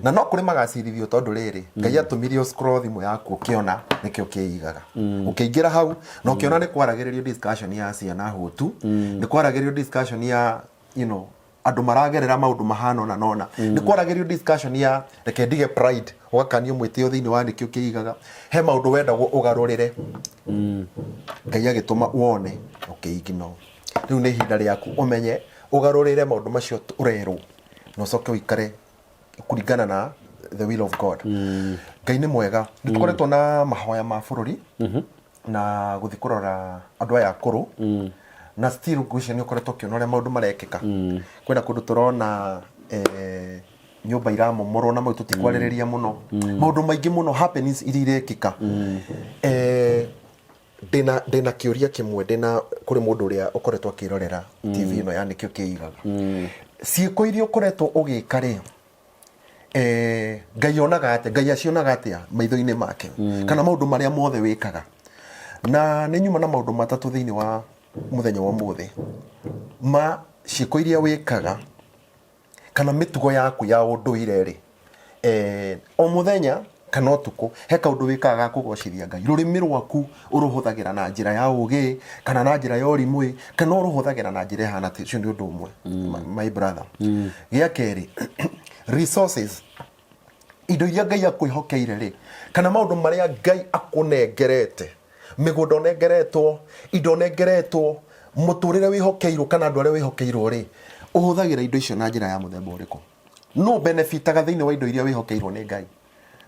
Na no kũrĩ magacirithio tondũ rĩrĩ, Ngai atũmire ũ scroll thimũ yaku ũkĩona nĩkĩo kĩigaga. Ũkĩingĩra hau na ũkĩona nĩ kwaragĩrĩrio discussion ya ciana hũtu, nĩ kwaragĩrĩrio discussion ya you know, andũ maragerera maũndũ mahana ũna na ũna. Nĩ kwaragĩrĩrio discussion ya reke ndige pride, ũgakanio mwĩtĩo thĩinĩ wa nĩkĩo kĩigaga. He maũndũ wendagwo ũgarũrĩre. Ngai agĩtũma wone ũkĩ-ignore. Rĩu nĩ ihinda rĩaku ũmenye ũgarũrĩre maũndũ macio ũrerwo na ũcoke ũikare kũringana na the will of God. Ngai nĩ mwega. Nĩ tũkoretwo na mahoya ma bũrũri na gũthiĩ kũrora andũ aya akũrũ na still ngwĩciria nĩ ũkoretwo ũkĩona ũrĩa maũndũ marekĩka. Kwĩna kũndũ tũrona nyũmba iramomorwo na mau tũtikwarĩrĩria mũno. Maũndũ maingĩ mũno happenings iria irekĩka. Ndĩna ndĩna kĩũria kĩmwe ndĩna kũrĩ mũndũ ũrĩa ũkoretwo akĩrorera TV ĩno ya nĩkĩo kĩigaga. Ciĩko iria ũkoretwo ũgĩka rĩ, Ngai onaga atĩa? Ngai acionaga atĩa maitho-inĩ make? Kana maũndũ marĩa mothe wĩkaga? Na nĩ nyuma na maũndũ matatũ thĩinĩ wa mũthenya wa ũmũthĩ ma ciĩko iria wĩkaga kana mĩtugo yaku ya ũndũire rĩ, o mũthenya kana ũtukũ he kaũndũ wĩkaga ga kũgocithia Ngai. Rũrĩmĩ rwaku ũrũhũthagĩra na njĩra ya ũgĩ kana na njĩra ya ũrimũ ĩ, kana ũrũhũthagĩra na njĩra ĩhana atĩa, ũcio nĩ ũndũ ũmwe my brother. Gĩa kerĩ, resources, indo iria Ngai akwĩhokeire rĩ, kana maũndũ marĩa Ngai akũnengerete, mĩgũnda ũnengeretwo, indo ũnengeretwo, mũtũrĩre wĩhokeirwo kana andũ arĩa wĩhokeirwo rĩ, ũhũthagĩra indo icio na njĩra ya mũthemba ũrĩkũ? Nũ benefitaga thĩinĩ wa indo iria wĩhokeirwo nĩ Ngai?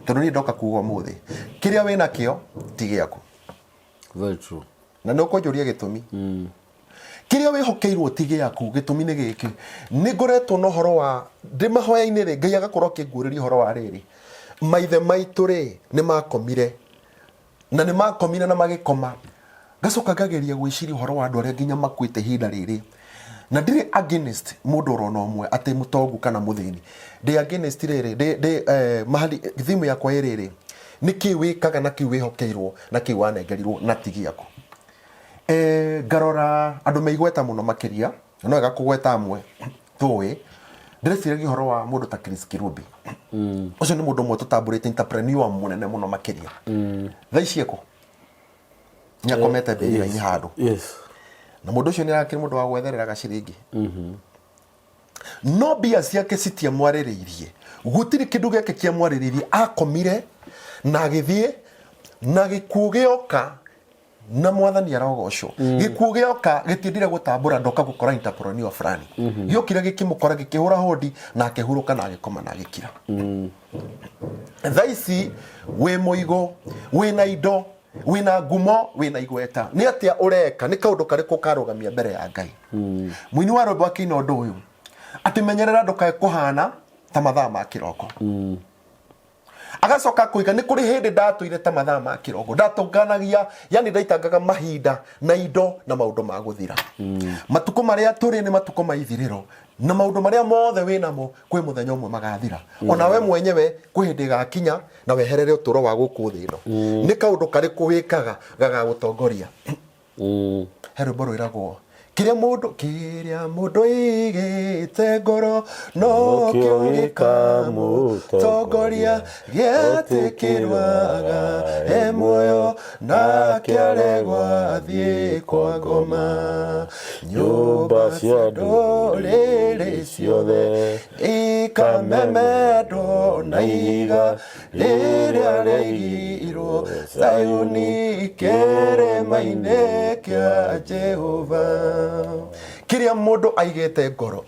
Tondũ niĩ ndoka kuga ũmũthĩ, kĩrĩa wĩna kĩo ti gĩaku. Very true. Na nĩ ũkũnjũria gĩtũmi. Kĩrĩa wĩhokeirwo ti gĩaku, gĩtũmi nĩ gĩkĩ. Nĩ ngoretwo na ũhoro wa, ndĩ mahoya-inĩ rĩ, Ngai agakorwo akĩnguũrĩria ũhoro wa rĩrĩ, maithe maitũ rĩ, nĩ makomire. Na nĩ makomire na magĩkoma. Ngacoka ngageria gwĩciria ũhoro wa andũ arĩa nginya makuĩte ihinda rĩrĩ. Na ndirĩ against mũndũ oro na ũmwe atĩ mũtongu kana mũthĩni. Ndĩ against rĩrĩ, ndĩ, ndĩ, eh, mahali, theme yakwa ĩ rĩrĩ, nĩ kĩĩ wĩkaga na kĩu wĩhokeirwo na kĩu wanengerirwo na ti gĩaku. Eh, ngarora andũ me igweta mũno makĩria, na no wega kũgweta amwe tũĩ. Ndĩreciragia ũhoro wa mũndũ ta Chris Kirubi. Ũcio nĩ mũndũ ũmwe tũtambũrĩte entrepreneur mũnene mũno makĩria. Thaa ici ekũ? Nĩ akomete mbĩrĩra-inĩ handũ. Yes. Na mũndũ ũcio nĩ arakĩrĩ mũndũ wa gwetherera gaciringi. No mbia ciake citiamwarĩrĩirie. Gũtirĩ kĩndũ gĩake kĩamwarĩrĩirie. Akomire na agĩthiĩ na gĩkuũ gĩoka na mwathani arogocwo. Gĩkuũ gĩoka gĩtiendire gũtambũra ndoka gũkora entrepreneur fulani. Gĩokire gĩkĩmũkora gĩkĩhũra hũndi na akĩhurũka na agĩkoma na agĩkira. Thaa ici wĩ mũigũ, wĩna indo, wĩna ngumo, wĩna igweta. Nĩ atĩa ũreka? Nĩ kaũndũ karĩkũ ũkarũgamia mbere ya Ngai? Mũini wa rwĩmbo akĩina ũndũ ũyũ atĩ menyerera ndũkae kũhana ta mathaa ma kĩroko. Agacoka kũiga nĩ kũrĩ hĩndĩ ndatũire ta mathaa ma kĩroko, ndatũnganagia, yani ndaitangaga mahinda na indo na maũndũ ma gũthira. Matukũ marĩa tũrĩ nĩ matukũ ma ithirĩro, na maũndũ marĩa mothe wĩ namo kwĩ mũthenya ũmwe magathira. Ona we mwenyewe kwĩ hĩndĩ ĩgakinya na weherere ũtũũro wa gũkũ thĩ ĩno. Nĩ kaũndũ karĩkũ wĩkaga gagagũtongoria? He rwĩmbo rwĩragwo kĩrĩa mũndũ kĩrĩa mũndũ aigĩte ngoro nokĩo gĩkamũtongoria gĩatĩkĩrwaga e muoyo nake aregwo athiĩ kwa ngoma nyũmba cia ndũrĩrĩ ciothe ikamemendwo na ihiga rĩrĩa rĩaigirwo Zayuni kĩrĩma-inĩ kĩa Jehova. Kĩrĩa mũndũ aigĩte ngoro,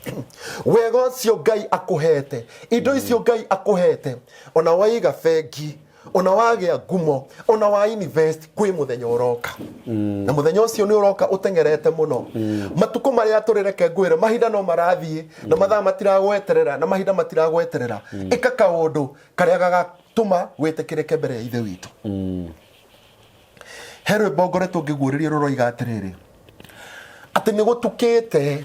wega ũcio Ngai akũhete, indo icio Ngai akũhete, ona waiga bengi, ona wagĩa ngumo, ona wa invest, kwĩ mũthenya ũroka. Na mũthenya ũcio nĩ ũroka ũteng'erete mũno. Matukũ marĩa tũrĩ, reke ngwĩre, mahinda no marathiĩ, na mathaa matiragweterera, na mahinda matiragweterera. Ĩka kaũndũ karĩa gagatũma wĩtĩkĩrĩke mbere ya Ithe witũ. He rwĩmbo ngoretwo ngĩguũrĩrio rũroiga atĩrĩrĩ, atĩ nĩ gũtukĩte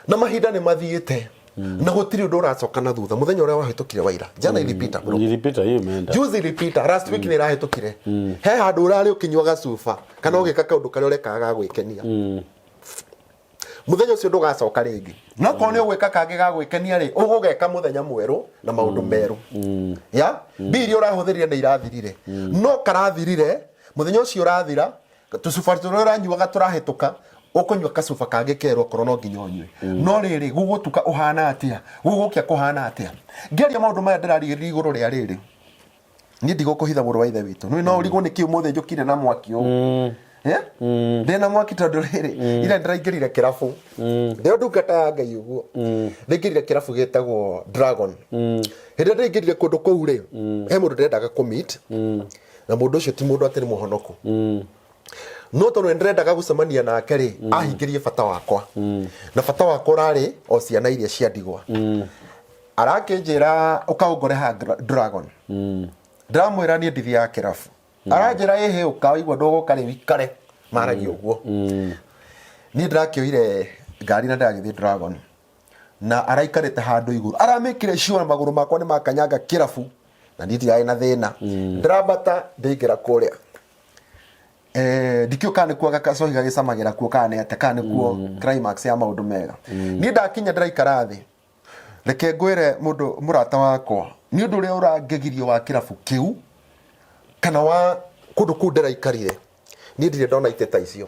na mahinda nĩ mathiĩte na gũtirĩ ũndũ ũracoka na thutha. Mũthenya ũrĩa wahĩtũkire wa ira, jana ilipita bro. Ilipita hiyo imeenda. Juzi ilipita, last week nĩ ĩrahĩtũkire. He handũ ũrarĩ ũkĩnyua gacuba kana ũgĩka kaũndũ karĩa ũrekaga ga gwĩkenia. Mũthenya ũcio ndũgacoka rĩngĩ. No korwo nĩ ũgwĩka kangĩ ga gwĩkenia rĩ, ũgũgeka mũthenya mwerũ na maũndũ merũ. Ya? Mbia iria ũrahũthĩrire nĩ irathirire. No karathirire, mũthenya ũcio ũrathira, tũcuba tũrĩa ũranyuaga tũrahĩtũka, ũkũnyua kacuba kangĩ kerũ okorwo no nginya ũnyue. No rĩrĩ, gũgũtuka ũhana atĩa? Gũgũkĩa kũhana atĩa? Ngĩaria maũndũ maya ndĩrarigĩrĩria igũrũ rĩa rĩrĩ. Niĩ ndigũkũhitha mũrũ wa ithe witũ. Nĩ no ũrigwo nĩkĩ ũmũthĩ njũkire na mwaki ũũ. Eh? Ndĩ na mwaki tondũ rĩrĩ, ira ndĩraingĩrire kĩrabu. Ndĩ o ndungata ya Ngai ũguo. Ndaingĩrire kĩrabu gĩtagwo Dragon. Hĩndĩ ĩrĩa ndĩraingĩrire kũndũ kũu rĩ, he mũndũ ndĩrendaga kũ meet. Na mũndũ ũcio ti mũndũ atĩ nĩ mũhonoku. No tondũ nĩ ndĩrendaga gũcemania nake rĩ, ahingĩrie bata wakwa. Na bata wakwa ũrarĩ o ciana iria cia ndigwa. Arakĩnjĩra ũka ũngore haha Dragon. Ndĩramwĩra niĩ ndithiaga kĩrabu. Aranjĩra ĩhĩ ũka waigua ndũgũka rĩ wikare. Maragia ũguo. Niĩ ndĩrakĩoire ngari na ndĩragĩthiĩ Dragon. Na araikarĩte handũ igũrũ. Aramĩkire sure magũrũ makwa nĩ makanyanga kĩrabu. Na niĩ ndirarĩ na thĩna. Ndĩrambata ndĩingĩra kũrĩa. Ndikĩũĩ kana nĩkuo gacohi gagĩcamagĩra kuo kana nĩ atĩa, kana nĩkuo climax ya maũndũ mega. Niĩ ndakinya ndĩraikara thĩ. Reke ngwĩre mũndũ mũrata wakwa, nĩ ũndũ ũrĩa ũrangegirie wa kĩrabu kĩu kana wa kũndũ kũu ndĩraikarire, niĩ ndirĩ ndona itĩ ta icio.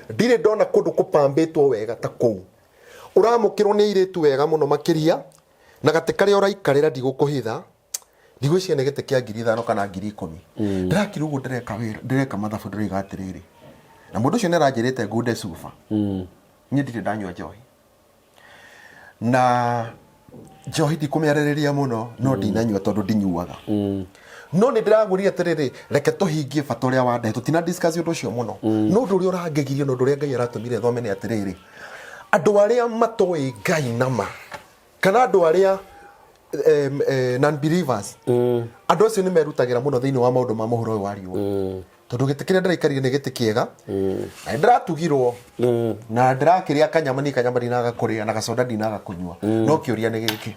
Ndirĩ ndona kũndũ kũpambĩtwo wega ta kũu. Ũramũkĩrwo nĩ airĩtu wega mũno makĩria, na gatĩ karĩa ũraikarĩra ndigũkũhitha, ndigwĩciria nĩ gĩtĩ kĩa 5,000 kana 10,000. Ndĩrakira ũguo ndĩreka wĩra, ndĩreka mathabu ndĩroiga atĩrĩrĩ, na mũndũ ũcio nĩ aranjĩrĩte ngunde cuba. Niĩ ndirĩ ndanyua njohi. Na Njohi ndikũmĩarĩrĩria mũno, no ndinanyua tondũ ndinyuaga. No nĩ ndĩragwĩrire atĩrĩrĩ, reke tũhingie bata ũrĩa wandehe. Tũtina discuss ũndũ ũcio mũno. No ũndũ ũrĩa ũrangegirie na ũndũ ũrĩa Ngai aratũmire thome nĩ atĩrĩrĩ, andũ arĩa matoĩ Ngai nama, kana andũ arĩa non-believers, andũ acio nĩ merutagĩra mũno thĩinĩ wa maũndũ ma mũhuro ũyũ wa riũa. Tondũ gĩtĩ kĩrĩa ndĩraikarire nĩ gĩtĩ kĩega, na nĩ ndĩratugirwo, na ndĩrakĩrĩa kanyama, niĩ kanyama ndinaga kũrĩa na gacoda ndinaga kũnyua. No kĩũria nĩ gĩkĩ,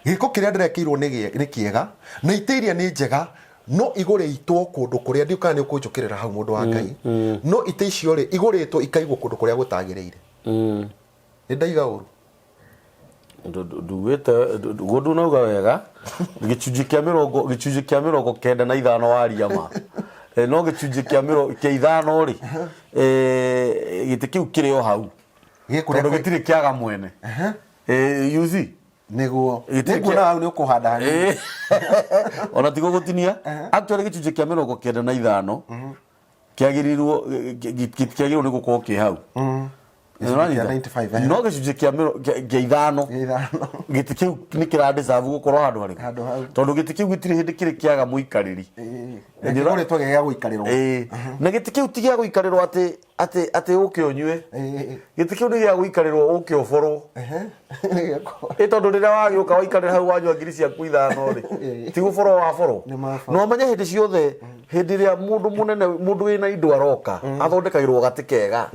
gĩko kĩrĩa ndĩrekĩirwo nĩ kĩega, na itĩ iria nĩ njega, no igũrĩtwo kũndũ kũrĩa, ndiũĩ kana nĩ ũkũnjũkĩrĩra hau mũndũ wa Ngai, no itĩ icio rĩ, igũrĩtwo ikaigwo kũndũ kũrĩa gũtagĩrĩire. Nĩ ndaiga ũru? Ndugĩte guo, ndunauga wega. Gĩcunjĩ kĩa 95 waria ma. No gĩcunjĩ kĩa 5 rĩ, gĩtĩ kĩu kĩrĩ o hau Gĩkũrĩa tondũ gĩtirĩ kĩaga mwene. You see? Nĩguo. Gĩtirĩ Nĩnguona hau nĩ ũkũhanda hanini. Ona tigo gũtinia. Actually, gĩcunjĩ kĩa 95 kĩagĩrĩirwo gĩtiagĩrĩirwo nĩ gũkorwo kĩ hau. Gĩcunjĩ kĩa 95, No gĩcunjĩ kĩa 5, Gĩa 5. Gĩtĩ kĩu nĩ kĩra deserve gũkorwo handũ harĩkũ? Handũ hau. Tondũ gĩtĩ kĩu gĩtirĩ hĩndĩ kĩrĩ kĩaga mũikarĩri. Na kĩgũrĩtwo gĩ gĩa gũikarĩrwo. Ĩĩ. Na gĩtĩ kĩu ti gĩa gũikarĩrwo atĩ ũke ũnyue. Gĩtĩ kĩu nĩ gĩa gũikarĩrwo ũke ũborwo. Ĩ tondũ rĩrĩa wagĩũka waikarĩra hau wanyua ngiri ciaku 5 rĩ, ti gũborwo waborwo? Nĩ maborwo. Na ũmenye hĩndĩ ciothe, hĩndĩ ĩrĩa mũndũ mũnene, mũndũ wĩna indo aroka, athondekagĩrwo gatĩ kega.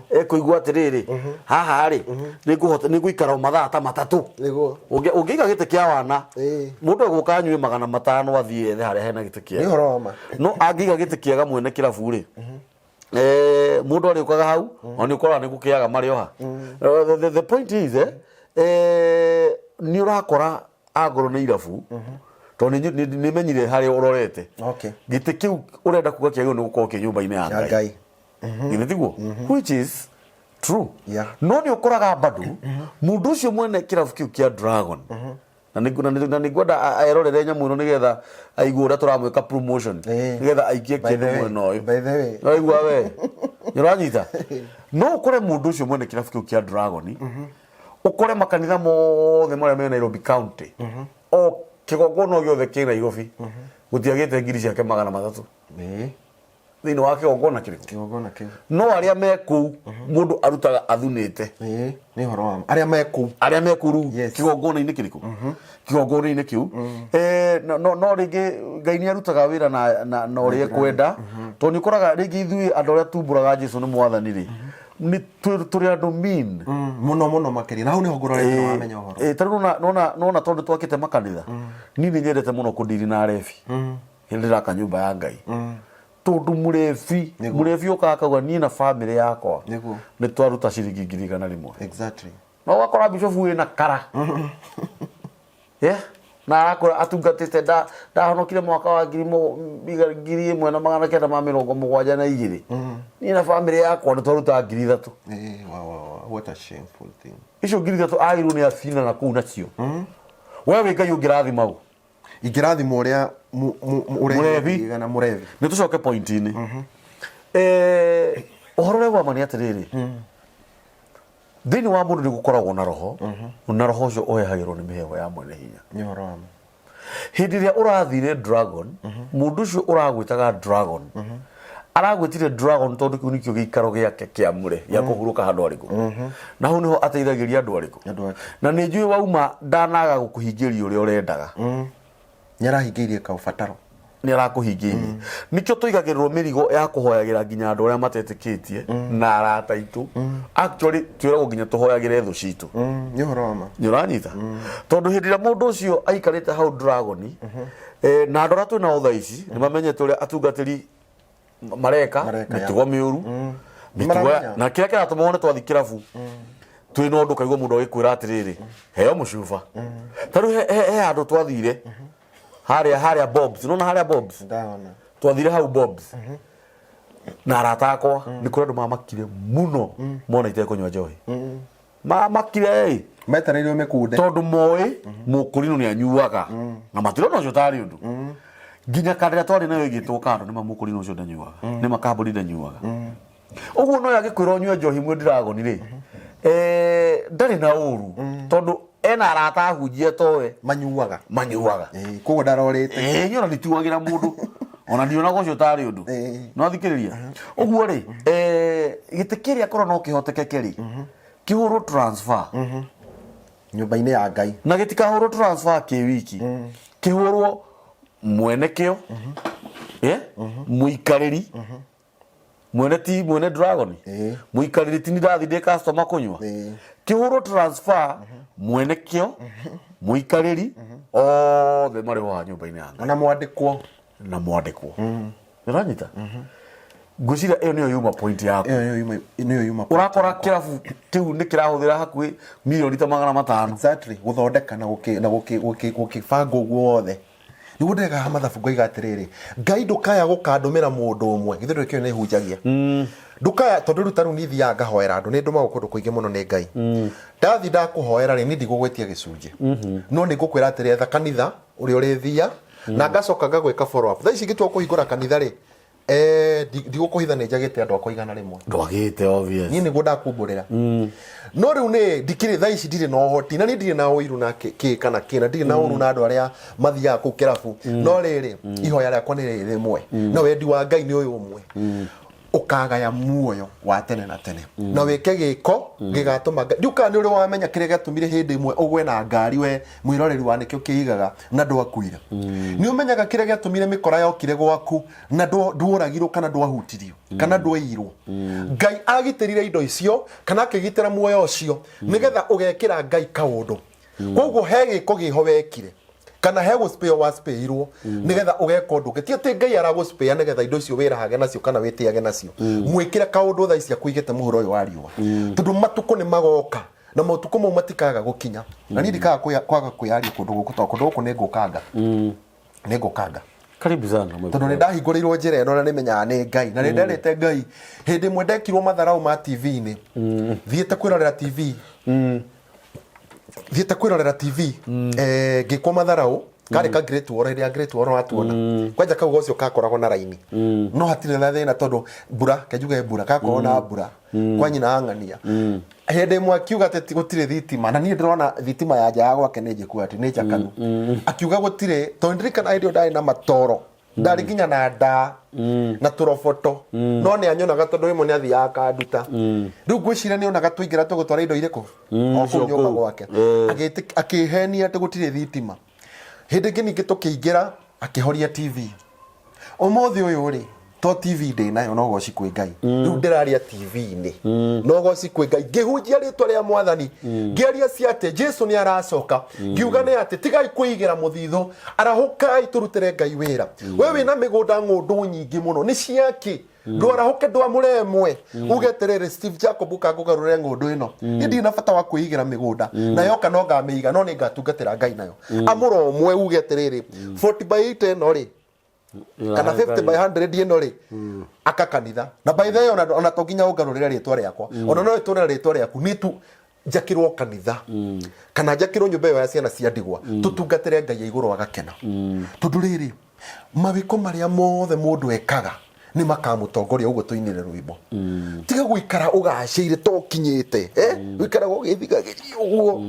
Ekũigua atĩrĩrĩ, haha rĩ, nĩngũhota nĩngũikara o mathaa ta 3. Ũngĩiga gĩtĩ kĩa wana, mũndũ egũka anyue 500 athiĩ ethe harĩa hena gĩtĩ Nĩ kĩega. ũhoro wa ma. No angĩiga gĩtĩ kĩega mwene kĩrabu rĩ, mũndũ arĩũkaga hau, ona nĩ ũkoraga nĩ gũkĩaga marĩ oha. The point is, nĩ ũrakora angorwo nĩ irabu, tondũ nĩ menyire harĩa ũrorete. Gĩtĩ kĩu ũrenda kuga kĩagĩrĩirwo nĩ gũkorwo kĩ nyũmba-inĩ ya Ya Ngai. Ngai. Githĩ tiguo? Which is true. No nĩ ũkoraga bado mũndũ ũcio mwene kĩrabu kĩu kĩa Dragon, na nĩ ngwenda erorere nyamũ ĩno nĩgetha aigue ũrĩa tũramwĩka promotion, nĩgetha aikie By the kĩndũ way, mwena ũyũ. by the way. Waigua we nĩ ũranyita? No ũkore mũndũ ũcio mwene kĩrabu kĩu kĩa Dragon, ũkore makanitha mothe marĩa me Nairobi County, o kĩgongona o gĩothe kĩ Nairobi, gũtiagĩte ngiri ciake 300 thĩinĩ wa kĩgongona kĩrĩkũ? Kĩgongona kĩu. No arĩa me kũu, mũndũ arutaga athunĩte. Ĩĩ, nĩ ũhoro wa ma. Arĩa me kũu. Arĩa me kũu rĩu kĩgongona-inĩ kĩrĩkũ? Kĩgongona-inĩ kĩu. No rĩngĩ Ngai nĩ arutaga wĩra na ũrĩa ekwenda, tondũ nĩ ũkoraga rĩngĩ ithuĩ andũ arĩa tumbũraga Jesu nĩ mwathani rĩ, nĩ tũrĩ andũ mean. Mũno mũno makĩria. Na hau nĩho ngũrorete na wamenya ũhoro. Ta rĩu nona tondũ twakĩte makanitha, niĩ nĩ nyendete mũno kũndiri na arebi hĩndĩ ndĩraka nyũmba ya Ngai, tondũ mũrebi ũkaga akauga, "Niĩ na bamĩrĩ yakwa nĩ twaruta ciringi 100,000." No ũgakora bishofu wĩna kara, yeah? Na arakora atungatĩte, ndahonokire mwaka wa 1972, niĩ na bamĩrĩ yakwa nĩ twaruta 3,000. Wow. What a shameful thing. Icio 3,000 agĩrĩirwo nĩ abina na kũu nacio. We wĩ Ngai ũngĩrathima ũ? Ingĩrathimwo ũrĩa Mũrebi. ũrehe mũrebi. Nĩ tũcoke point-inĩ. Ũhoro ũrĩa wa ma nĩ atĩrĩrĩ, thĩinĩ wa mũndũ nĩ gũkoragwo na roho, na roho ũcio ũhehagĩrwo nĩ mĩheho ya mwene hinya. Nĩ ũhoro wa ma. Hĩndĩ ĩrĩa ũrathire Dragon, mũndũ ũcio ũragwĩtaga Dragon aragwĩtire Dragon tondũ kĩu nĩkĩo gĩikaro gĩake kĩamũre gĩa kũhurũka handũ arĩkũ, na hau nĩho ateithagĩria andũ arĩkũ? Andũ ake. Na nĩ njũĩ wauma ndanaga gũkũhingĩria ũrĩa ũrendaga. Nĩ arahingĩirie kaũbataro. Nĩ arakũhingĩirie. Nĩkĩo tũigagĩrĩrwo mĩrigo ya kũhoyagĩra nginya andũ arĩa matetĩkĩtie na arata aitũ. Actually, twĩragwo nginya tũhoyagĩre thũ citũ. Nĩ ũhoro wa ma. Nĩ ũranyita? Tondũ hĩndĩ ĩrĩa mũndũ ũcio aikarĩte hau Dragon, na andũ arĩa twĩ nao thaa ici nĩ mamenyete ũrĩa atungatĩri mareka, Mareka, ya. mĩtugo mĩũru, mĩtugo Maramenya. na kĩrĩa kĩratũma wone twathi kĩrabu twĩ na ũndũ, kaigua mũndũ agĩkwĩra atĩrĩrĩ, "Heo mũcuba." Ta rĩu he handũ twathire harĩa Bobs, nona harĩa Bobs? Ndahona. Twathire hau Bobs na arata akwa, nĩ kũrĩ andũ mamakire mũno mona itekũnyua njohi. Mamakire ĩ. Metereire mĩkunde. Tondũ moĩ mũkũrinũ nĩ anyuaga na matirona ũcio tarĩ ũndũ. Nginya kanda ĩrĩa twarĩ nayo ĩgĩtwo kando, nĩma mũkũrinũ ũcio ndanyuaga, nĩma kambũri ndanyuaga. Ũguo no agĩkwĩra ũnyue njohi mwĩ Dragon rĩ, ndarĩ na ũru, tondũ Ena arata ahunjia towe. Manyuaga. Manyuaga. Ĩĩ, koguo ndarorĩte. Ĩĩ, niĩ ona ndituagĩra mũndũ, ona ndionaga ũcio tarĩ ũndũ. No thikĩrĩria ũguo rĩ, gĩtĩ kĩrĩa korwo no kĩhotekeke rĩ, kĩhũrwo transfer nyũmba-inĩ ya Ngai. Na gĩtikahũrwo transfer kĩ wiki, kĩhũrwo mwene kĩo, mũikarĩri mwene, ti mwene dragon. Mũikarĩri ti ndathi ndĩ customer kũnyua. Kĩhũrwo transfer mwene kĩo, mũikarĩri, othe marĩ ho haha nyũmba-inĩ ya Ngai. Na mwandĩkwo. Na mwandĩkwo. Ũranyita? Ngwĩciria ĩyo nĩyo yuma point yaku. Ĩyo nĩyo yuma. Ũrakora kĩrabu kĩu nĩ kĩrahũthĩra hakuhĩ mirioni ta 500. Exactly, gũthondeka na gũkĩ na gũkĩ gũkĩ gũkĩbanga ũguo wothe. Nĩguo ndĩreka mathabu ngoiga atĩrĩrĩ, Ngai, ndũkaya gũkandũmĩra mũndũ ũmwe. Githĩ ndũrĩ kĩo nĩ hunjagia? Ndũkaya, tondũ rĩu ta rĩu niĩ thiaga ngahoera andũ, nĩ ndũmagwo kũndũ kũingĩ mũno nĩ Ngai. Ndathiĩ ndakũhoera rĩ, niĩ ndigũgwĩtia gĩcunjĩ, no nĩ ngũkwĩra atĩrĩ, etha kanitha ũrĩa ũrĩthia, na ngacoka ngagwĩka follow up. Thaa ici ngĩtua kũhingũra kanitha rĩ, ndigũkũhitha nĩ njagĩte andũ akwa 100. Ndwagĩte, obvious. Niĩ nĩguo ndakumbũrĩra, no rĩu nĩ ndikĩrĩ thaa ici ndirĩ na ũhoti, na niĩ ndirĩ na ũiru na kĩ kana kĩ, na ndirĩ na ũru na andũ arĩa mathiaga kũu kĩrabu. No rĩrĩ, ihoya rĩakwa nĩ rĩrĩ rĩmwe, na wendi wa Ngai nĩ ũyũ ũmwe: ũkagaya muoyo wa tene na tene na wĩke gĩko gĩgatũma Ngai. Ndiũ kana nĩ ũrĩ wamenya kĩrĩa gĩatũmire hĩndĩ ĩmwe ũgwe na ngari, we mwĩroreri wa nĩkĩo kĩigaga, na ndwakuire? Nĩ ũmenyaga kĩrĩa gĩatũmire mĩkora yokire gwaku na ndworagirwo kana ndwahutirio kana ndwaiyirwo? Ngai agitĩrire indo icio kana akĩgitĩra muoyo ũcio nĩgetha ũgekĩra Ngai kaũndũ. Koguo he gĩko gĩho wekire kana he gũspĩo waspĩirwo nĩgetha ũgeka ũndũ ũngĩ. Ti atĩ Ngai aragũspĩa nĩgetha indo icio wĩrahage nacio kana wĩtĩage nacio. Mwĩkĩre kaũndũ thaa ici akũigĩte mũhuro ũyũ wa riũa, tondũ matukũ nĩ magoka na matukũ mau matikaga gũkinya. Na niĩ ndikaga kwaga kwĩyaria kũndũ gũkũ, tondũ kũndũ gũkũ nĩ ngũkanga, nĩ ngũkanga. Karibu sana. Tondũ nĩ ndahingũrĩirwo njĩra ĩno na nĩ menyaga nĩ Ngai, na nĩ nderĩte Ngai hĩndĩ ĩmwe ndekirwo matharau ma TV-inĩ, thiĩte kwĩrorera TV, thiĩte kwĩrorera TV, ngĩkwo matharau karĩ ka Great Wall, hĩndĩ ya Great Wall watuona kwanja kau ũcio kakoragwo na raini, no hatirĩ na thĩna tondũ mbura kenjuge mbura gakoragwo na mbura kwa nyina ang'ania. Hĩndĩ ĩmwe akiuga atĩ gũtirĩ thitima, na niĩ ndĩrona thitima ya nja ya gwake nĩ njĩku, atĩ nĩ njakanu. Akiuga gũtirĩ, tondũ ndirikana hĩndĩ ĩyo ndarĩ na matoro, ndarĩ nginya na ndaa na tũroboto, no nĩ anyonaga tondũ rĩmwe nĩ athiaga akanduta. Rĩu ngwĩciria nĩ onaga tũingĩra tũgũtwara indo irĩkũ o kũu Icio nyũmba kũu. gwake. Akĩhenia atĩ gũtirĩ thitima. Hĩndĩ ĩngĩ ningĩ tũkĩingĩra akĩhoria TV. Ũmũthĩ ũyũ rĩ, to TV ndĩ nayo, no goci kwĩ Ngai. Rĩu ndĩraria TV-inĩ, no goci kwĩ Ngai, ngĩhunjia rĩtwa rĩa Mwathani, ngĩaria cia atĩ Jesu nĩ aracoka, ngiuga nĩ atĩ tigai kwĩigĩra mũthithũ, arahũkai tũrutĩre Ngai wĩra. We wĩna mĩgũnda, ng'ũndũ nyingĩ mũno, nĩ ciakĩ? Ndwarahũke, ndwamũre ĩmwe, uge atĩrĩrĩ, "Steve Jacob, ũkangũgarũre ng'ũndũ ĩno. Niĩ ndirĩ na bata wa kwĩigĩra mĩgũnda, na yoka no ngamĩiga, no nĩ ngatungatĩra Ngai nayo." Amũra ũmwe, uge atĩrĩrĩ, 40 by 8 ĩno rĩ, kana 50 by 100 ĩno rĩ, aka kanitha. Na by the way, ona to nginya ũngarũrĩre rĩtwa rĩakwa, ona no ĩtũre na rĩtwa rĩaku, nĩ tu njakĩrwo kanitha kana njakĩrwo nyũmba ĩyo ya ciana cia ndigwa, tũtungatĩre Ngai ya igũrũ agakena. Tondũ rĩrĩ, mawĩko marĩa mothe mũndũ ekaga nĩ makamũtongoria. Ũguo tũinĩre rwĩmbo, tiga gũikara ũgacĩire to ũkinyĩte, ũikaraga ũgĩthigagĩria ũguo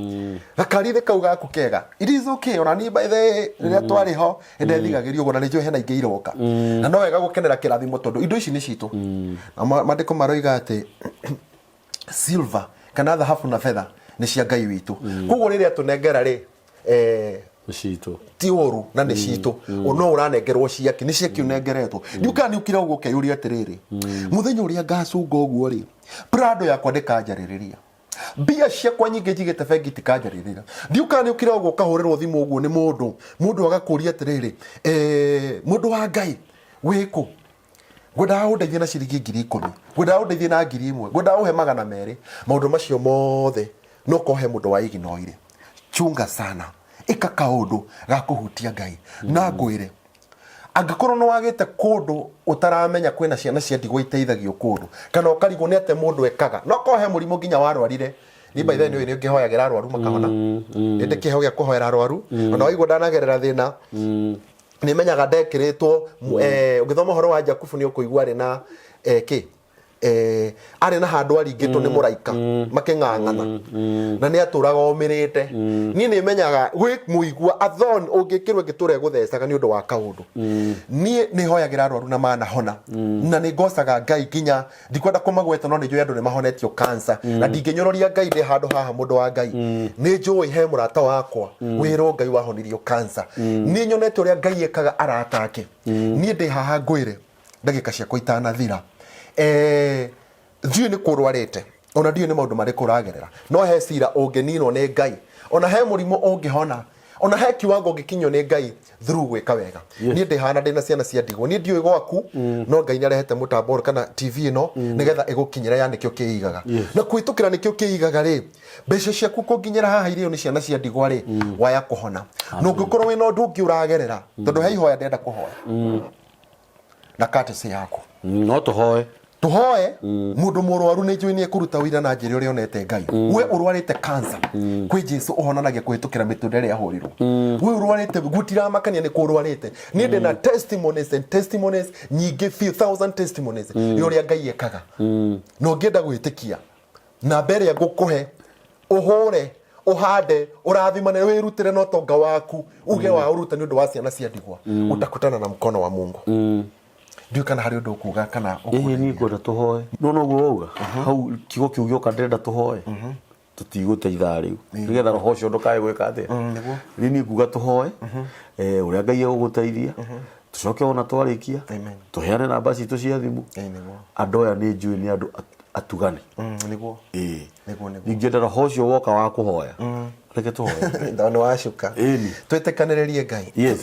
gakarire kau gaku kega. It is okay. Ona niĩ by the way, rĩrĩa twarĩ ho nĩndethigagĩria ũguo, na nĩ njũĩ hena ingĩ iroka, na no wega gũkenera kĩrathimo tondũ indo ici nĩ citũ. Na maandĩko maroiga atĩ silver kana thahabu na betha nĩ cia Ngai witũ. Koguo rĩrĩa tũnengera rĩ, citũ. Ti ũru na nĩ citũ. No ũranengerwo ciaki, nĩ ciaki ũnengeretwo. Ndiũ kana nĩ ũkira ũguo ũkeyũria atĩrĩrĩ, mũthenya ũrĩa ngacunga ũguo rĩ, Prado yakwa ndĩkanjarĩrĩria, mbia ciakwa nyingĩ njigĩte bengi itikanjarĩrĩra. Ndiũ kana nĩ ũkira ũguo ũkahũrĩrwo thimũ ũguo nĩ mũndũ, mũndũ agakũria atĩrĩrĩ, "Mũndũ wa Ngai, wĩkũ? Ngwendaga ũndeithie na ciringi 10,000, ngwendaga ũndeithie na 1,000, ngwendaga ũhe 200." Maũndũ macio mothe no kohe mũndũ wa ignoire. Chunga sana, ĩka kaũndũ ga kũhutia Ngai. Na ngwĩre, angĩkorwo nĩ wagĩte kũndũ ũtaramenya kwĩna ciana cia ndigwa iteithagio kũndũ, kana ũkarigwo nĩ atĩa mũndũ ekaga, no korwo he mũrimũ nginya warwarire. Niĩ by the way nĩ ngĩhoyagĩra arwaru makahona, nĩ ndĩ kĩheo gĩa kũhoera arwaru. Ona waigua ndanagerera thĩna, nĩ menyaga ndekĩrĩtwo. Ũngĩthoma ũhoro wa Jakubu nĩ ũkũigua arĩ na kĩ. Eh, arĩ na handũ aringĩtwo nĩ mũraika makĩng'ang'ana na nĩ atũraga omĩrĩte. Niĩ nĩ menyaga gwĩ mũigua athon ũngĩkĩrwo ĩngĩtũra ĩgũthecaga nĩ ũndũ wa kaũndũ. Niĩ nĩ hoyagĩra arwaru na manahona na nĩ ngocaga Ngai, nginya ndikwenda kũmagweta, no nĩ njũĩ andũ nĩ mahonetio cancer na ndingĩnyũrũria Ngai ndĩ handũ haha. Mũndũ wa Ngai, nĩ njũĩ he mũrata wakwa wĩrwo Ngai wahonirio cancer. Nĩ nyonete ũrĩa Ngai ekaga arata ake. Niĩ ndĩ haha ngwĩre ndagĩka ciakwa itanathira, ndiũĩ nĩ kũrwarĩte, ona ndiũĩ nĩ maũndũ marĩkũ ũragerera, no he cira ũngĩninwo nĩ Ngai, ona he mũrimũ ũngĩhona, ona he kiwango ũngĩkinyio nĩ Ngai through gwĩka wega. Niĩ ndĩ hana ndĩ na ciana cia ndigwa. Niĩ ndiũĩ gwaku, no Ngai nĩ arehete mũtambo ũyũ kana TV ĩno nĩgetha ĩgũkinyĩre ya Nĩkĩo Kĩigaga. Na kũhĩtũkĩra Nĩkĩo Kĩigaga rĩ, mbeca ciaku kũnginyĩra haha irio nĩ ciana cia ndigwa rĩ, waya kũhona. Na ũngĩkorwo wĩna ũndũ ũngĩ ũragerera, tondũ he ihoya ndĩrenda kũhoya na courtesy yaku. No tũhoe. Tuhoe mundu murwaru. Nĩ njũĩ nĩ ekũruta ũira na njĩra ũrĩa onete Ngai. We ũrwarĩte cancer, kwĩ Jesu ũhonanagia kũhĩtũkĩra mĩtũnda ĩrĩa ahũrirwo. We ũrwarĩte, gũtiramakania nĩ kũ ũrwarĩte. Niĩ ndĩ na testimonies and testimonies nyingĩ, few thousand testimonies ya ũrĩa Ngai ekaga. Na ũngĩenda gwĩtĩkia, namba ĩrĩa ngũkũhe ũhũre, ũhande, ũrathimane, wĩrutĩre na ũtonga waku, uge wa ũrute nĩ ũndũ wa ciana cia ndigwa, utakutana na mkono wa Mungu. Ndiũĩ kana harĩ ũndũ ũkuga kana Ĩhĩ, niĩ ngwenda tũhoe. No noguo wauga hau, kiugo kĩu gĩoka, ndĩrenda tũhoe. Tũtigũte ithaa rĩu nĩgetha roho ũcio ndũkae gwĩka atĩa. Nĩguo. Rĩu niĩ nguga tũhoe ũrĩa Ngai egũgũteithia, tũcoke ona twarĩkia Amen. tũheane namba citũ cia thimũ. Ĩĩ, nĩguo. Andũ aya nĩ njũĩ nĩ andũ atugani. Nĩguo. Ĩĩ. Nĩguo. Ningĩenda roho ũcio woka wa kũhoya, reke tũhoe. Ndona nĩ wacuka. Ĩni. Twĩtĩkanĩrĩrie Ngai. Yes.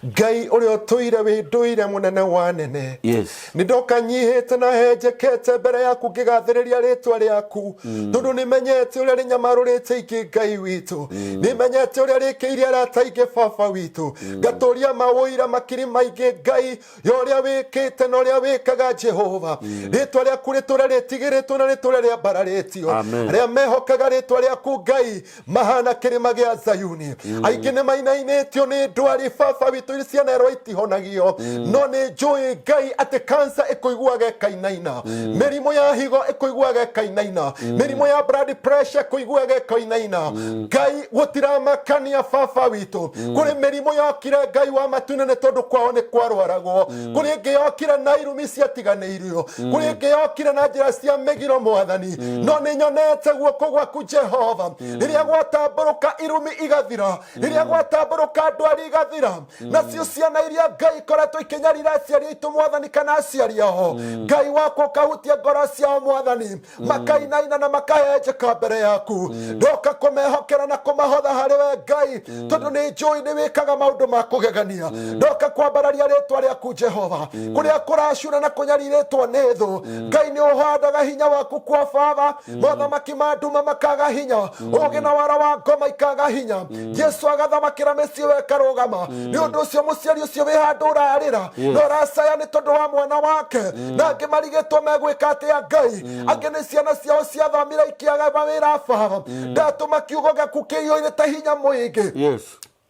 Ngai ũrĩa ũtũire wĩ ndũire, mũnene wa nene, Yes. Nĩ ndoka nyihĩte na henjekete mbere yaku ngĩgathĩrĩria rĩtwa rĩaku, tondũ nĩ menyete ũrĩa rĩnyamarũrĩte ingĩ, Ngai witũ. Nĩ menyete ũrĩa rĩkĩire arata aingĩ, baba witũ. Ngatũria mawũira makiri maingĩ, Ngai, ya ũrĩa wĩkĩte na ũrĩa wĩkaga. Jehova, rĩtwa rĩaku rĩtũre rĩtigĩrĩtwo na rĩtũre rĩambararĩtio. Amen. Arĩa mehokaga rĩtwa rĩaku, Ngai, mahana kĩrĩma gĩa Zayuni. Aingĩ nĩ mainainĩtio nĩ ndwari, baba witũ, ciana erwo itihonagio, no nĩ njũĩ, Ngai, atĩ kansa ĩkũiguaga ĩkainaina, mĩrimũ ya higo ĩkũiguaga ĩkainaina, mĩrimũ ya blood pressure ĩkũiguaga ĩkainaina. Ngai, gũtiramakania, baba witũ. Kũrĩ mĩrimũ yokire, Ngai wa matu-inĩ, nĩ tondũ kwao nĩ kwarwaragwo. Kũrĩ ĩngĩ yokire na irumi ciatiganĩirio. Kũrĩ ĩngĩ yokire na njĩra cia mĩgiro, Mwathani, no nĩ nyonete guoko gwaku, Jehova, rĩrĩa gwatambũrũka irumi igathira, rĩrĩa gwatambũrũka ndwari igathira. Nacio ciana iria, Ngai, ikoretwo ikĩnyarira aciari aitũ, Mwathani, kana aciari ao, Ngai wakwa, ũkahutia ngoro ciao, Mwathani, makainaina na makahenjeka mbere yaku. Ndoka kũmehokera na kũmahotha harĩ we, Ngai, tondũ nĩ njũĩ nĩ wĩkaga maũndũ ma kũgegania. Ndoka kwambararia rĩtwa rĩaku, Jehova, kũrĩa kũracura na kũnyarirĩtwo nĩ thũ. Ngai, nĩ ũhandaga hinya waku kwa baba. Mothamaki ma nduma makaga hinya, ũgĩ na wara wa ngoma ikaga hinya. Jesu agathamakĩra mĩciĩ we ĩkarũgama. Nĩ ũndũ ũcio, mũciari ũcio wĩ handũ ũrarĩra na ũracaya nĩ tondũ wa mwana wake, na angĩ marigĩtwo megwĩka atĩa, Ngai, angĩ nĩ ciana ciao ciathomire ikĩaga mawĩra, baba, ndatũma kiugo gĩaku kĩiyũirĩte hinya mũingĩ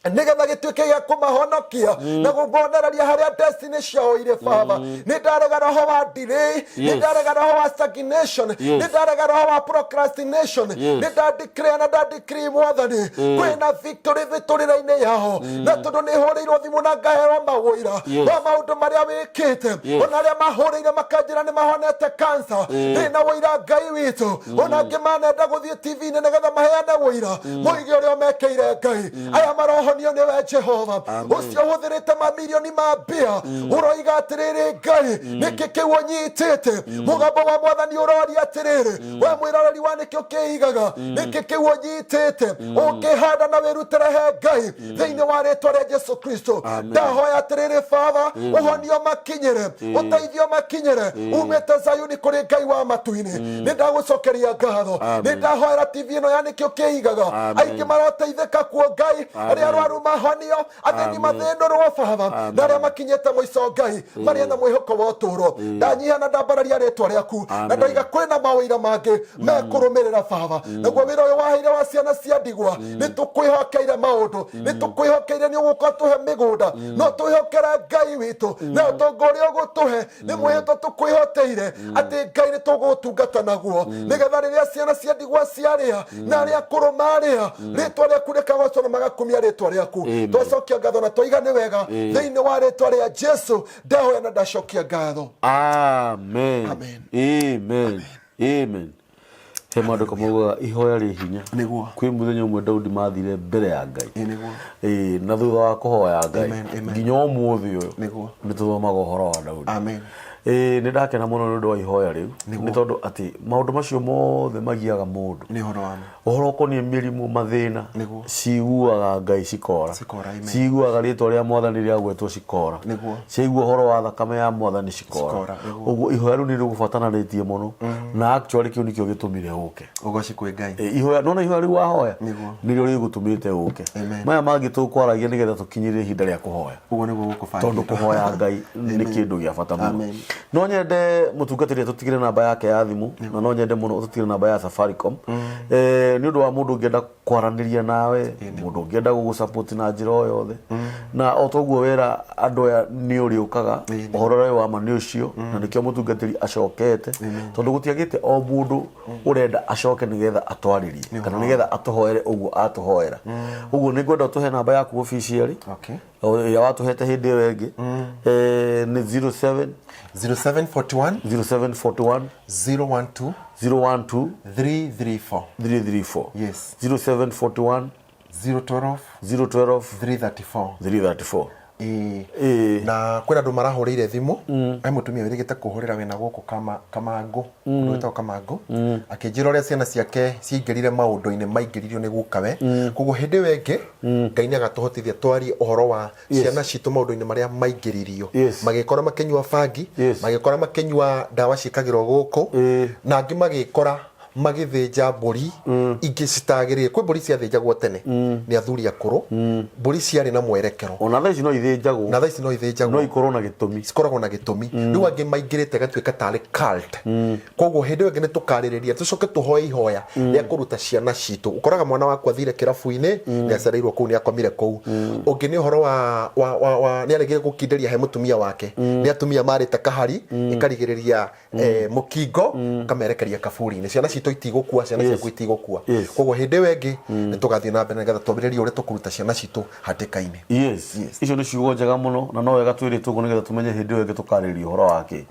nĩgetha gĩtuĩke gĩa kũmahonokia na gũmonereria harĩa destiny ciao irĩ. Baba, nĩ ndarega roho wa delay, nĩ ndarega roho wa stagnation, nĩ ndarega roho wa procrastination. Nĩ nda declare na nda decree, Mwathani, kwĩna victory mĩtũrĩre-inĩ yao. Na tondũ nĩ hũrĩirwo thimũ na ngaheo mawũira wa maũndũ marĩa wĩkĩte, ona arĩa mahũrĩire makanjĩra nĩ mahonete cancer, ndĩ na ũira, Ngai witũ. Ona angĩ manenda gũthiĩ TV-inĩ nĩgetha maheane ũira, moige ũrĩa ũmekĩire. Ngai, aya marohonio nĩwe Jehova. Ũcio ũhũthĩrĩte mamirioni ma mbia ũroiga atĩrĩrĩ, Ngai, nĩkĩ kĩu ũnyitĩte? Mũgambo wa Mwathani ũroria atĩrĩrĩ, we mwĩroreri wa Nĩkĩo Kĩigaga, nĩkĩ kĩu ũnyitĩte ũngĩhanda na wĩrutĩre he Ngai thĩinĩ wa rĩtwa rĩa Jesu Kristo? Ndahoya atĩrĩrĩ, baba, ũhonio makinyĩre, ũteithio makinyĩre umĩte Zayuni kũrĩ Ngai wa matu-inĩ. Nĩ ndagũcokeria ngatho. Nĩ ndahoera TV ĩno ya Nĩkĩo Kĩigaga. Amen. Aingĩ maroteithĩka kuo, Ngai, arĩa arwaru. Arwaru mahonio, athĩni Amen. mathĩnũrwo Baba, na arĩa makinyĩte mũico Ngai marĩe na mwĩhoko wa ũtũũro. Ndanyiha na ndambararia rĩtwa rĩaku na Amen. ndoiga kwĩna mawĩra mangĩ mekũrũmĩrĩra Baba. Naguo wĩra ũyũ waheire wa ciana cia ndigwa, nĩ tũkwĩhokeire maũndũ, nĩ tũkwĩhokeire nĩ ũgũka ũtũhe mĩgũnda, no twĩhokere Ngai witũ na ũtonga ũrĩa ũgũtũhe nĩ mwĩhĩtwa tũkwĩhoteire atĩ Ngai nĩ tũgũgũtungata naguo, nĩgetha rĩrĩa ciana cia ndigwa ciarĩa na arĩa akũrũ marĩa, rĩtwa rĩaku rĩkagocwo na magakumia rĩtwa rĩaku. Amen. Twacokia ngatho na twaiga nĩ wega thĩinĩ wa rĩtwa rĩa Jesu ndahoya na ndacokia ngatho. Amen. Amen. Amen. Amen. He maandĩko maugaga ihoya rĩ hinya. Nĩguo. Kwĩ mũthenya ũmwe Daudi mathire mbere ya Ngai. Ĩ, nĩguo. Ĩ, na thutha wa kũhoya Ngai Amen, amen. nginya ũmũthĩ ũyũ Nĩguo. nĩ tũthomaga ũhoro wa Daudi. Amen. Ĩ, nĩ ndakena mũno nĩ ũndũ wa ihoya rĩu Nĩguo. nĩ tondũ atĩ maũndũ macio mothe magiaga mũndũ Nĩ ũhoro wa ma. Ũhoro ũkoniĩ mĩrimũ, mathĩna, Nĩguo. ciguaga Ngai cikora. Cikora, amen. Ciguaga rĩtwa rĩa Mwathani rĩagwetwo cikora. Nĩguo. Ciaigua ũhoro wa thakame ya Mwathani cikora. Cikora, nĩguo. Ũguo ihoya rĩu nĩ rĩgũbatananĩtie mũno na actually kĩu nĩkĩo gĩtũmire ũke. Ũgoci kwĩ Ngai. E, ihoya nona ihoya rĩu wahoya Nĩguo. nĩrĩo rĩgũtũmĩte ũke. Amen. Maya mangĩ tũkwaragia nĩgetha tũkinyĩre ihinda rĩa kũhoya. Ũguo nĩguo gũkũbangĩtwo. Tondũ kũhoya Ngai nĩ kĩndũ gĩa bata mũno. Amen. No nyende mũtungatĩri atũtigĩre namba yake ya thimũ na no nyende mũno ũtũtigĩre namba ya Safaricom. Eh, nĩ ũndũ wa mũndũ ũngĩenda kwaranĩria nawe, mũndũ ũngĩenda gũgũ na njĩra o yothe. Na o toguo wera andũ aya nĩ ũrĩũkaga, ũhoro ũrĩa wa ma nĩ ũcio na nĩkĩo mũtungatĩri acokete tondũ gũtiagĩte o mũndũ ũrenda acoke nĩgetha atwarĩrie kana nĩgetha atũhoere ũguo atũhoera. Ũguo nĩ ngwenda ũtũhe namba yaku officially. Okay. O ĩrĩa watũhete hĩndĩ ĩyo ĩngĩ Eh, nĩ 07 0741 0741 012 012 334. 334. Yes. 0741 012 012 334. 334. Ĩĩ. Ĩĩ. Na kwĩna andũ marahũrĩire thimũ he mũtumia wĩrĩgĩte kũhũrĩra wĩna gũkũ Kamangũ, ũndũ wĩtagwo Kamangũ, akĩnjĩra ũrĩa ciana ciake ciaingĩrire maũndũ-inĩ maingĩririo nĩ gukawe. Koguo hĩndĩ ĩyo ĩngĩ Ngai nĩ agatũhotithia twarie ũhoro wa ciana citũ maũndũ-inĩ marĩa maingĩririo. Magĩkora makĩnyua bangi, magĩkora makĩnyua ndawa ciĩkagĩrwo gũkũ, na angĩ magĩkora magĩthĩnja mbũri ingĩ citagĩrĩire. Kwĩ mbũri ciathĩnjagwo tene nĩ athuri akũrũ, mbũri ciarĩ na mwerekero. Ona thaa ici no ithĩnjagwo. Na thaa ici no ithĩnjagwo. No ikorwo na gĩtũmi. Cikoragwo na gĩtũmi. Rĩu angĩ maingĩrĩte gatuĩka tarĩ cult. Koguo hĩndĩ ĩyo ĩngĩ nĩ tũkarĩrĩria tũcoke tũhoe ihoya rĩa kũruta ciana citũ. Ũkoraga mwana waku athire kĩrabu-inĩ, nĩ acereirwo kũu, nĩ akomire kũu. Ũngĩ nĩ ũhoro wa nĩ aregire gũkindĩria he mũtumia wake, nĩ atumia marĩte kahari ĩkarigĩrĩria mũkingo kamerekeria kaburi-inĩ. Ciana citũ itigũkua, ciana ciaku itigũkua. Koguo hĩndĩ ĩyo ĩngĩ nĩ tũgathiĩ na mbere nĩgetha twambĩrĩrie ũrĩa tũkũruta ciana citũ hatĩka-inĩ. Yes. Icio nĩ ciugo njega mũno na no wega twĩrĩtwo ũguo nĩgetha tũmenye hĩndĩ ĩyo ĩngĩ tũkarĩrĩria ũhoro wa kĩ.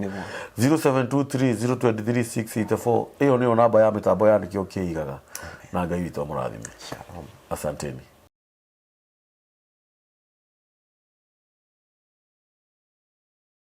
0723023684 ĩyo nĩyo namba ya mĩtambo ya Nĩkĩo Kĩigaga na Ngai witũ amũrathime. Shalom. Asanteni.